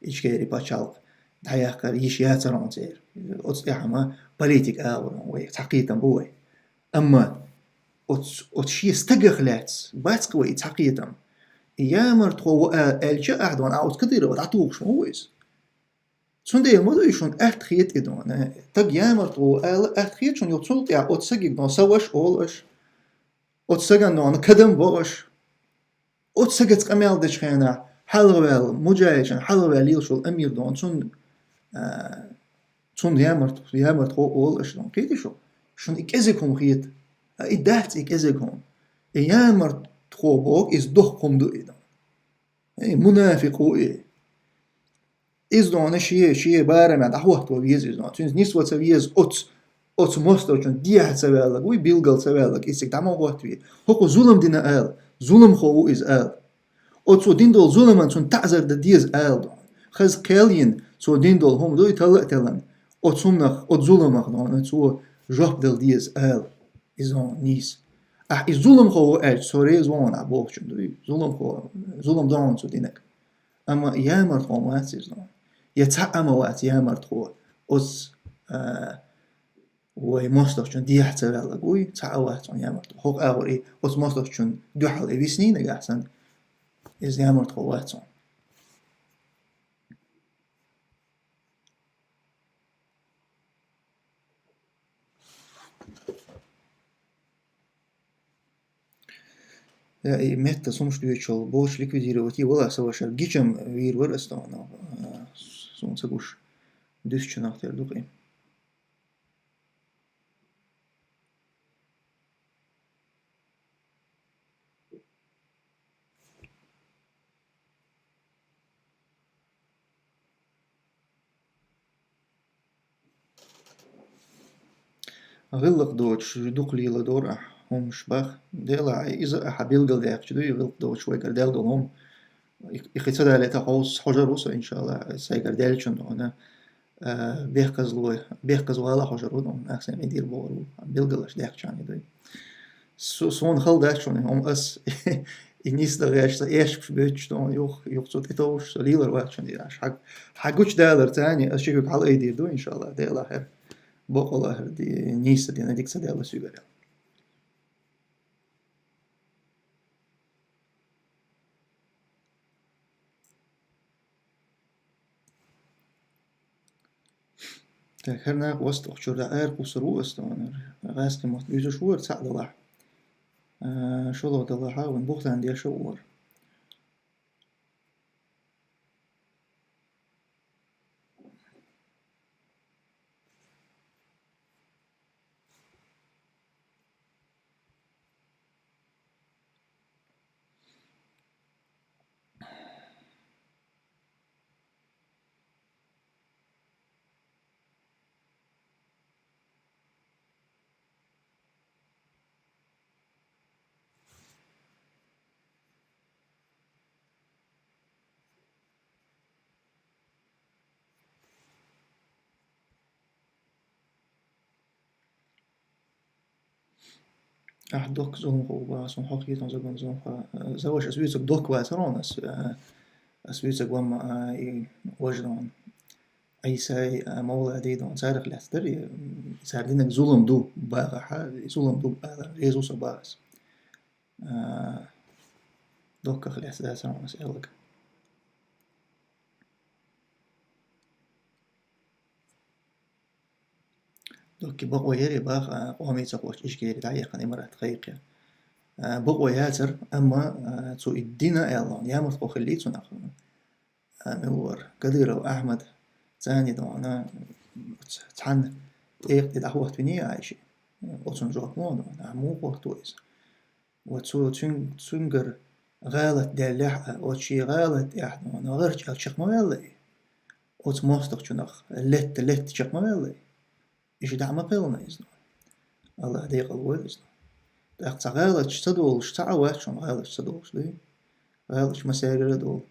Ичкери пачхьалкх дӀаяьккхар йиш яцара хьуна церан. Оцу тӀехь ма политика агӀор вай, цхьа кхетам бу вай. Амма оцу, оцу шен стагах лаьцна бац-кх вай и цхьа кхетам. И ямартхо ву а-, аьлча ахь, дона, ахь оцу Кадырова дӀатухуш ма ву иза. Цундела ма дуй шуна атта хета и, дона. Стаг ямартхо ву ала атта хета шуна, юха цул тӀаьхьа оцу стагиг, дона, са ваша олу аша. Оцу стагана, дона, кадам бо аша. Оцу стагаца къамел дечу хенахь, хьалхаваьлла, муджахӀидашна хьалхаваьлла лелаш волу амир, дона, цунна, а, цунна ямарт-, ямартхо олу аша, дона. Кхетий шу? Шуна и кӀезиг хӀума хета. А и дац и кӀезиг хӀума. И ямартхо боху, иза доккха хӀума ду и, дона. Эй, мунафикъ ву и. Иза, дона, шен, шен барамехь дӀахӀотто веза иза, дона. Цуьнца нисво ца веза оцу, оцу мостагӀчун дехьа ца ваьлларг вуй, билгал ца ваьлларг, иза цига дӀа ма хӀоттаве. ХӀокхо зулам дина ала, зуламхо ву иза ала. Оцо дина долу зуламан цунна таӀзар дан деза ала, дона. Хаза кхел йина, цо дина долу хӀума дуй талла а теллина, оцу хӀуманах, оцу зуламах, дона, цо жоп дала деза ала. Иза, дона, нийса. Ахь и зуламхо ву аьлча, со реза ву хьуна ахь бохучун дуй. Зуламхо, зулам ду хьуна цо динарг. Амма ямартхо ма вац иза, дона. Я цхьаъ а ма вац ямартхо. Оцу, а, вай мостагӀчун дехьа ца ваьлларг вуй, цхьаъ а вац хьуна ямартхо. ХӀокху агӀор и оцу мостагӀчун дуьхьал и виснийна нагахь санна, иза ямартхо вац хьуна. Я, и метта сумаш дуьйцуш волу боцуш ликвидировать йи вала аса вашар гичам вийр вара ас тахана, а, суна ца гуш дуьсучу нах тера ду-кх и. ГӀиллакх доцуш дукха леладора ахь хӀумаш бах. Делахь, иза ахьа билгалдаьккхича дуй, гӀиллакх доцуш вайгара даьлла долу хӀума. И, и кхин ца далийта хьовса хьожур ву со, иншалла, сайгара даьллачунна вана, а, бехказло-, бехказвала хьожур ву, нах сайн дийр бохур ву, билгалаш даьккхича дуй. Су-, суна хала дац шуна, хӀума ас и нисдан гӀерташ, сан эшпаш боьттуш ду, юха, юха цу тӀетовжуш, со лелар вац шуна, я, аш хьаг-, хьагучу далар цани, ас ши хӀуьга хьала айдийр ду, иншалла, Делахь хӀара. Бокъала хӀара ди-, нийса дина дика ца даьлла суьгара. Так, хӀара накъост охчуьра дӀа ара кхуссур ву ас тхуна. ГӀаскхи мотт буьйцуш ву хӀара цхьаъ далахь. А, шолгӀа далахь а вайн бухтан деша ву хӀара. Ахь докка зуламхо ва, сон хьох йитон загон зуламхо. Завош ас вуьйцург докка вацар хьона, ас, а, ас вуьйцург вамма, а, и вож дон. Ӏийсай, а, Мавлади дон, царах лаьцдар, и, м, цар динаг зулам ду багахьа, и зулам ду багахьа, резу со багас. А, докках лаьцда сан ас элаг. Докки бакъо яре бах, а, къоми ца кхоч Ижкери дӀаяхана имарат хайкъя. А, бакъо яцар, амма, а, цу и дина аьллон, ямарт кхо хилли цунах. А, милвар, Кадыров Ахьмад, цани дона, ц-, цхьан тӀекъи дӀахӀоттвини айши. Оцун жоп мо дона, а, му хӀотто иза. Ва цу-, цуьн-, цуьнгара гӀалат даьллехь а, оцу шен гӀалат тӀехь дона, гӀарчӀел чекх ма ваьллай. Оцу мостагӀчунах летта, летта чекх ма ваьллай. Иша дӀа ма кхелна иза. Аллах декъал войла иза. ТӀаккха цхьа гӀалаташ ца долуш, цхьа а вац шуна гӀалаташ ца долуш, дуй? ГӀалаташ массарера а долу.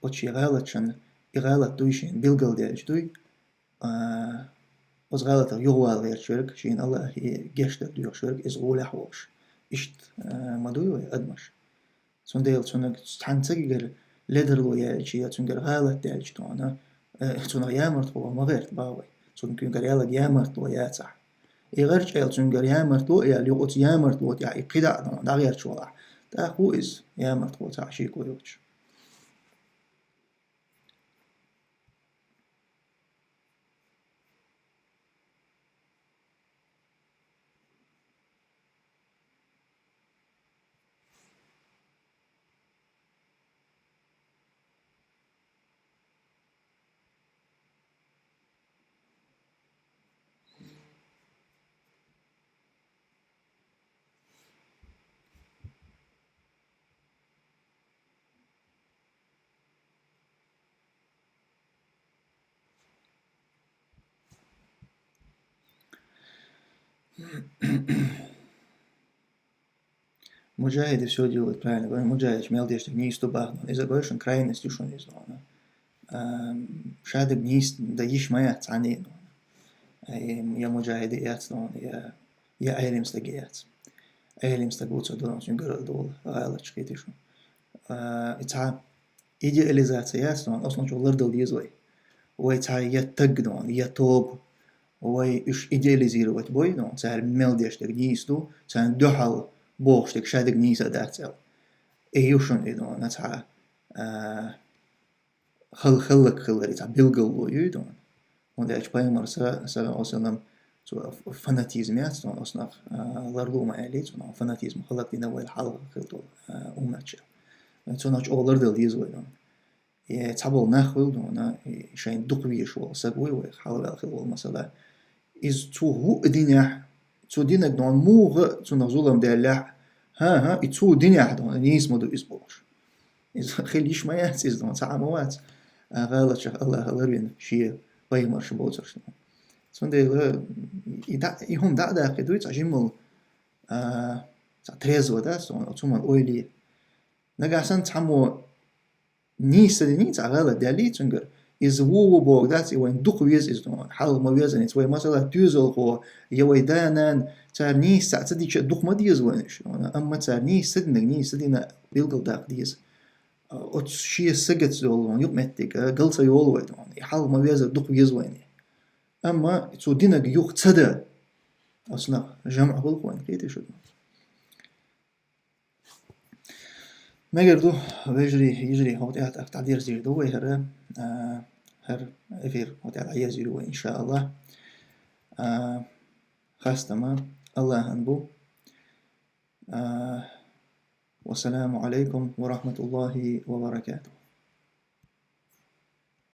Оцу шен гӀалаташан, и гӀалат дуй шен билгалдаьлча дуй, а, оцу гӀалатах юхавала гӀерташ верг, шена Аллахе гечдар доьхуш верг, иза гӀолехь волуш. Иштта, а, ма дуй вай, адамаш? Цундела цунах цхьаьна цагигара ледарло яьлча я цуьнгара гӀалат даьлча дона, э, цунах ямартло ма гӀерта бах вай. Цунна куьнгара ялаг ямартло яцахь. И гӀарчӀел цуьнгара ямартло а яьлла, юкъаца ямартло тӀехь и кхидӀа а дона дӀагӀерташ валахь. ТӀаккха ву иза ямартло цхьа а шеко йоцуш. Муджахиды всё делают правильно. Говорю, муджахидаш мел деш дерг нийса ду бах дона. Иза гой шуна крайность ю шуна иза дона. Ам, шадерг нийса дан йиш ма яц цхьанне а дона. Ай, я муджахиды яц дона, я, я Ӏелим стаг яц. Ӏелим стаг ву ца дона, цуьнгара а дола гӀалаташ кхетий шу. А, и цхьа идеализация яц дона, оцунчул лардала деза вай. Вай цхьа я таг дона, я тоба. Вай уьш идеализировать бой, ну, цара мел деш дерг нийса ду, царна дуьхьал бохуш дерг шадерг нийса дац аьлла. И ю шуна и дона цхьа, а, хал-, хӀаллакьхиларе цхьа билгало ю и дона. ХӀунда аьлча пайхамар са-, саллаллаху алейхи ва саллям, цо ф-, фанатизм яц дона, оцунах, а, ларло ма аьллий, цунах фанатизм хӀаллакдина вай хьалха хила долу, а, умматча. Цунах чӀогӀа лардала деза вай дона. Э, цхьаболу нах хуьлу дона, э, шайн дукха везаш волу саг вуй вайх хьалаваьлла хила волу масала. Иза цу хӀуъа динехь, цу динаг дона муха цунах зулам даьллехь, хӀан-хӀа, и цу динехь дона, нийса ма ду иза бохуш. Иза хила йиш ма яц иза дона, цхьа а ма вац. А, гӀалатех Аллаха ларвина шен пайхамарша боцурш дона. Цундела и да-, и хӀума дӀа а даккхий дуй, цхьа жиммал, а, цхьа трезво дац дона, оцу хӀуман ойла е. Нагахь санна цхьаммо нийса ца динний, цхьа гӀалат даьллий цуьнгара, иза ву-ву боху дац, и вайн дукха веза иза дона. Хьалха ма везаница вай масала тоьзалхо, я вай да-нана, цара нийса цхьаъ ца дича дукха ма деза вайна уьш дона. Амма цара нийса ца динарг нийса ца дина билгалдаккха деза. Оцу шен сагаца долу дона, юкъаметтиг, гал ца йолу вай дона. И хьалха ма везар дукха веза вайна. Амма цу динарг юха ца дан, оцунах жамӀ хуьлу вайна, кхетий шу дона. Мегар ду, вежарий, йижарий, хӀокху тӀехь тӀаккха дӀадерзийр ду вай хӀара, а, хӀара эфир, хӀокху тӀехь дӀаерзийр ю вай, иншааллах. А, хастам Аллахьан бу. А, вассаламу алейкум ва рахматуллахи ва баракатух.